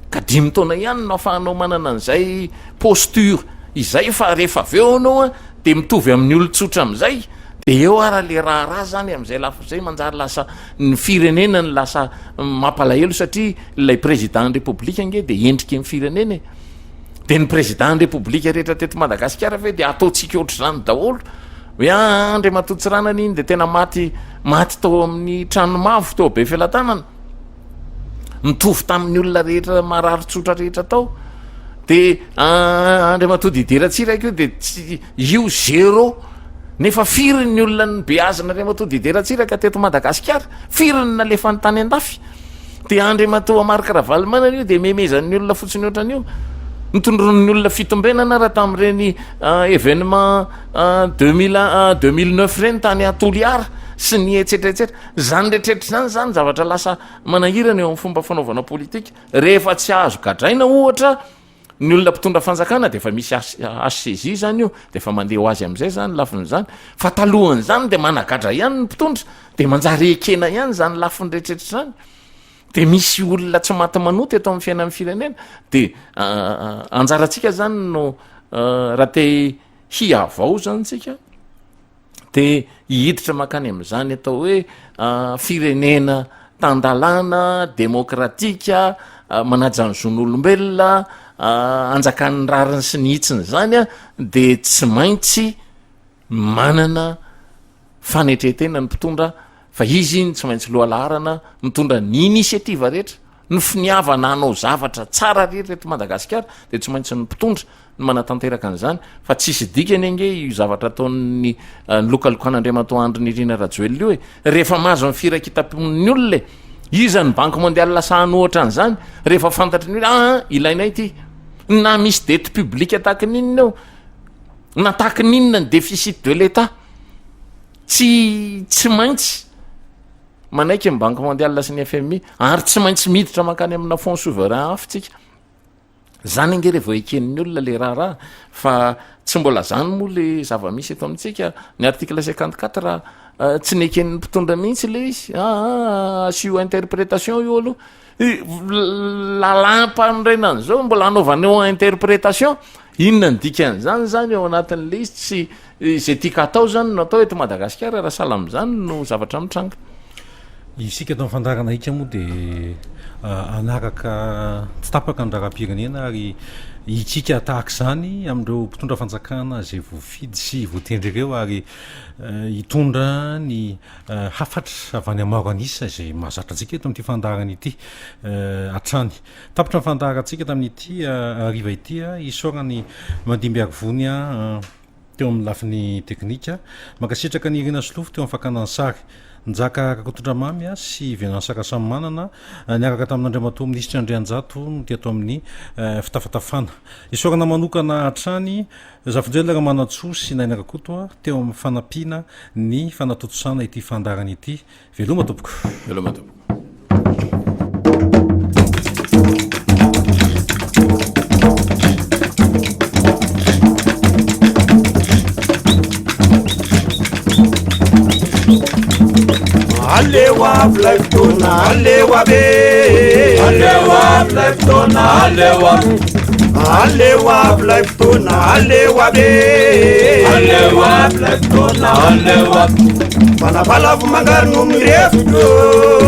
S4: Ka dimy taona ihany no ahafahanao manana an'izay posture izay fa rehefa avy eo ianao a de mitovy amin'ny olon-tsotra amin'izay, de eo ara le raharaha zany amin'izay lafiny zay manjary lasa ny firenena ny lasa mampalahelo satria ilay président ny république ange de endriky ny firenena e, de ny président ny république rehetra teto Madagasikara ve de ataontsika ohatr'izany daholo hoe ah Andriamatoa Tsiranana iny de tena maty maty tao amin'ny trano mavo teo Befelatanana. mitovy tamin'ny olona rehetra marary tsotra rehetra tao de ah, Andriamatoa Didier Ratsiraka io de tsy io zéro nefa firy ny olona nobeazina Andriamatoa Didier Ratsiraka teto Madagasikara, firy ny nalefany tany an-dafy, de Andriamatoa Marc Ravalomanana io de memezan'ny olona fotsiny ohatran'io, notondroin'ny olona fitombenana raha tamin'ireny ah, événement ah, 2000 2009 ireny tany Toliara sy ny etsetra etsetra. Izany rehetrarehetra izany izany zavatra lasa manahirana eo amin'ny fomba fanaovana politika. Rehefa tsy azo gadraina ohatra ny olona mpitondra fanjakana dia efa misy HCJ izany io, dia efa mandeha ho azy amin'izay izany lafin'izany. Fa talohan'izany dia managadra ihany ny mpitondra, dia manjary ekena ihany izany lafiny rehetrarehetra izany. Dia misy olona tsy maty manota eto amin'ny fiainan'ny firenena. Dia anjarantsika izany no raha te hihavao izany tsika, Dia hiditra mankany amin'izany atao hoe firenena tan-dalàna, demokratika, manaja ny zon'olombelona, anjakan'ny rariny sy ny hitsiny izany dia tsy maintsy manana fanetren-tena ny mpitondra fa izy no tsy maintsy lohalaharana mitondra ny initiative rehetra, ny finiavana hanao zavatra tsara rehetra eto Madagasikara dia tsy maintsy ny mpitondra no manatanteraka an'izany fa tsisy dikany ange io zavatra ataon'ny eh, ny lokalokan'Andriamatoa Andry Nirina Rajoelina io e, rehefa mahazo ny firakitapon'ny olona e, iza ny banque mondiale lasa hanohatra an'izany rehefa fantatry ny olona ah, ah ilainay ity na misy dette publique tahaky ny inona eo na tahaky ny inona ny déficit de l'État tsy tsy maintsy manaiky ny banque mondiale sy ny FMI ary tsy maintsy miditra mankany amina fonds souverain hafa tsika Zany ange revo eken'ny olona le raharaha fa tsy mbola zany moa le zava-misy eto amintsika, ny article 54 tsy neken'ny mpitondra mihitsy le izy, aa asio interprétation io aloha, lalàm-panorenana zao mbola anaovanao interprétation, inona ny dikan'izany zany ao anatin'le izy, tsy Izay tiako hatao izany no atao eto Madagasikara raha sahala amin'izany no zavatra mitranga.
S3: Isika eto amin'ny fandaharana Ika moa dia hanaraka tsy tapaka ny raharaham-pirenena ary hikiaka tahaka izany amin'ireo mpitondra fanjakana izay voafidy sy voatendry ireo ary hitondra ny hafatra avy any amin'ny maro an'isa izay mahazatra antsika eto amin'ity fandaharana ity hatrany. Tapitra ny fandaharantsika tamin'ity hariva ity. Isaorana i Mandimbiarivony teo amin'ny lafiny teknika. Mankasitraka an'i Irina Solofo teo amin'ny fakana ny sary. Njaka Rakotondramamy sy Venance Rasamimanana niaraka tamin'Andriamatoa Minisitry Andrianjato no teto amin'ny fitafatafana. Isaorana manokana hatrany Zafinjoelina Ramanantsoa sy Naina Rakoto teo amin'ny fanampiana ny fanatontosana ity fandaharana ity. Veloma tompoko.
S4: Veloma tompoko.
S6: Aleo avy lay fotoana, aleo avy e. Aleo avy lay fotoana, aleo avy. Aleo avy lay fotoana, aleo avy e. Aleo avy lay fotoana, aleo avy. Valavala vomangaro no mirefotro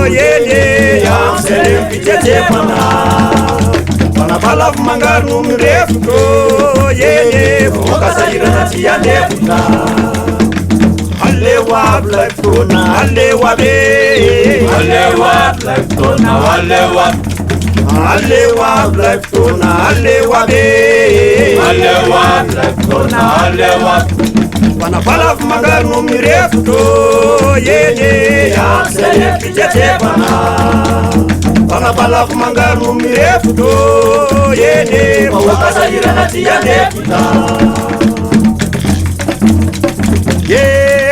S6: eny e am'izay le fitsetsemana. Valavala vomangaro no mirefotro eny e vahoaka sahirana tsy hanefitra. Aleo avy lay fotoana, aleo avy e. Aleo avy lay fotoana, aleo avy. Aleo avy lay fotoana, aleo avy e. Aleo avy lay fotoana, aleo avy. Valavala vomangaro no mirefotro eny e am'izay le fitsetsemana. Valavala vomangaro no mirefotro eny e vahoaka sahirana tsy hanefitra. E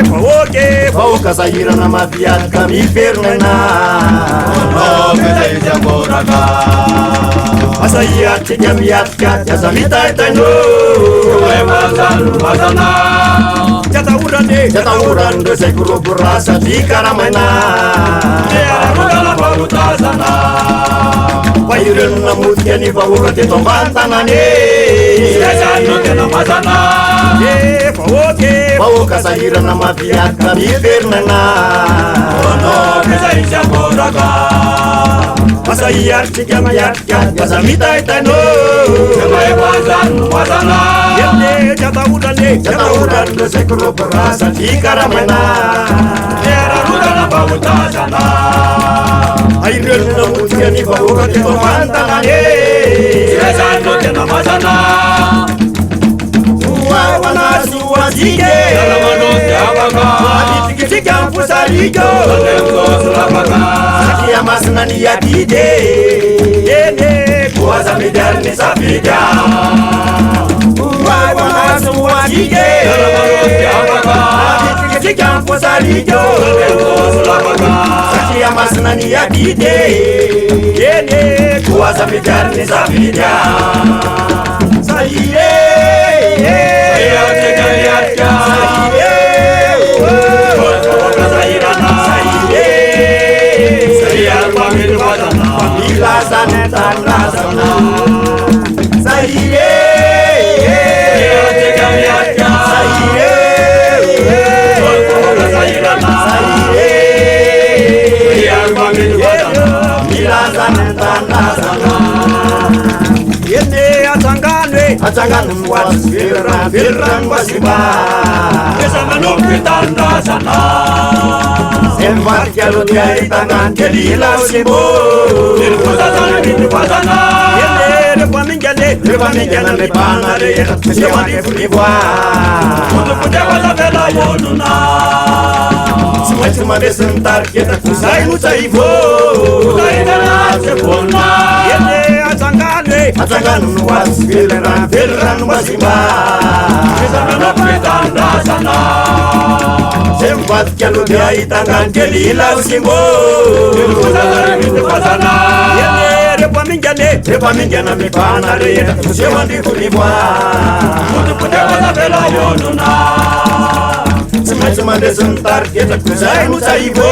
S6: vahoaka e vahoaka sahirana mafiady ka miverina. Aza hiatrika miatrika aza mitaitaino. Tsy atahorana e, tsy atahorana ireo izay korobora satria karamaina. Fa ireo no namotika ny vahoaka teto ambany tanàna e. E vahoaka e, vahoaka sahirana mafiady ka miverina. Aza hiatrika miatrika aza mitaitaino. Eny tsy atahorana e, tsy atahorana ireo izay korobora satria karamaina. Ireo no namotika ny vahoaka teto ambany tanàna e. Ho anazy ho antsika e. Avitrikitsika ny fosarika. Satria masina ny adidy e. Eny e, koa aza mety ary ny safidy a. Ho anazy ho antsika e. Avitrikitsika ny fosarika. Satria masina ny adidy e. Eny e, koa aza mety ary ny safidy a. Atsangano ny hoatsy velirano velirano Vazimba. Eza manompo ny tanindrazana. Zay mivadika aloha dia ahitana ny kely ilaosimbo. Tsy maintsy mandresy ny tarika izay no tsaivo. Atsangano no azy velirano velirano Vazimba. Zay mivadika aloha dia ahitana ny kely ilaosimbo. Rehefa mibahana rehetra toseho andrivorivo Tsy maintsy mandresy ny tariketra koa izay no tsaivo.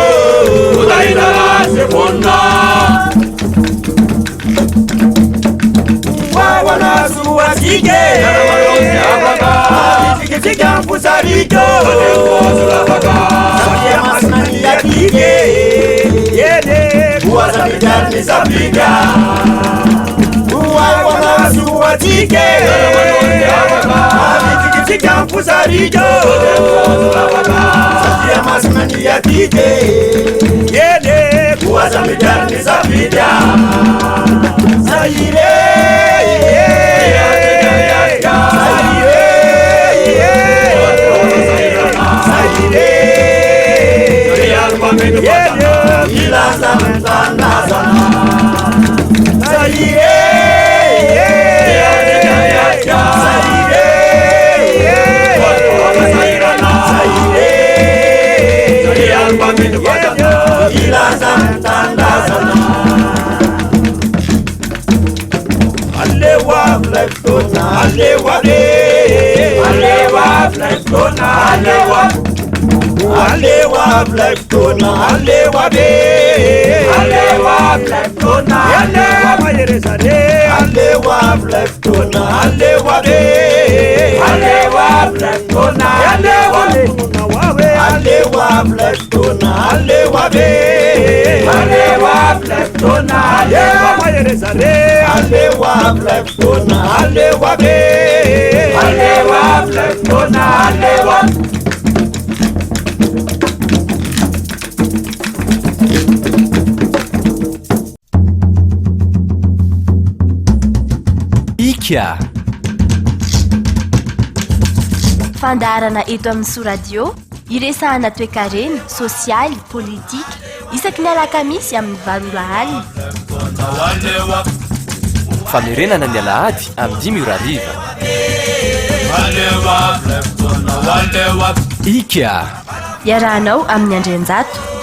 S1: Ika.
S2: Fandaharana eto amin'ny Soa Radio, iresahana toekarena, sosialy, politika, isaky ny alakamisy amin'ny valo ora alina.
S1: Famerenana ny alahady amin'ny dimy ora hariva. Ika.
S2: Iarahanao amin'ny Andrianjato.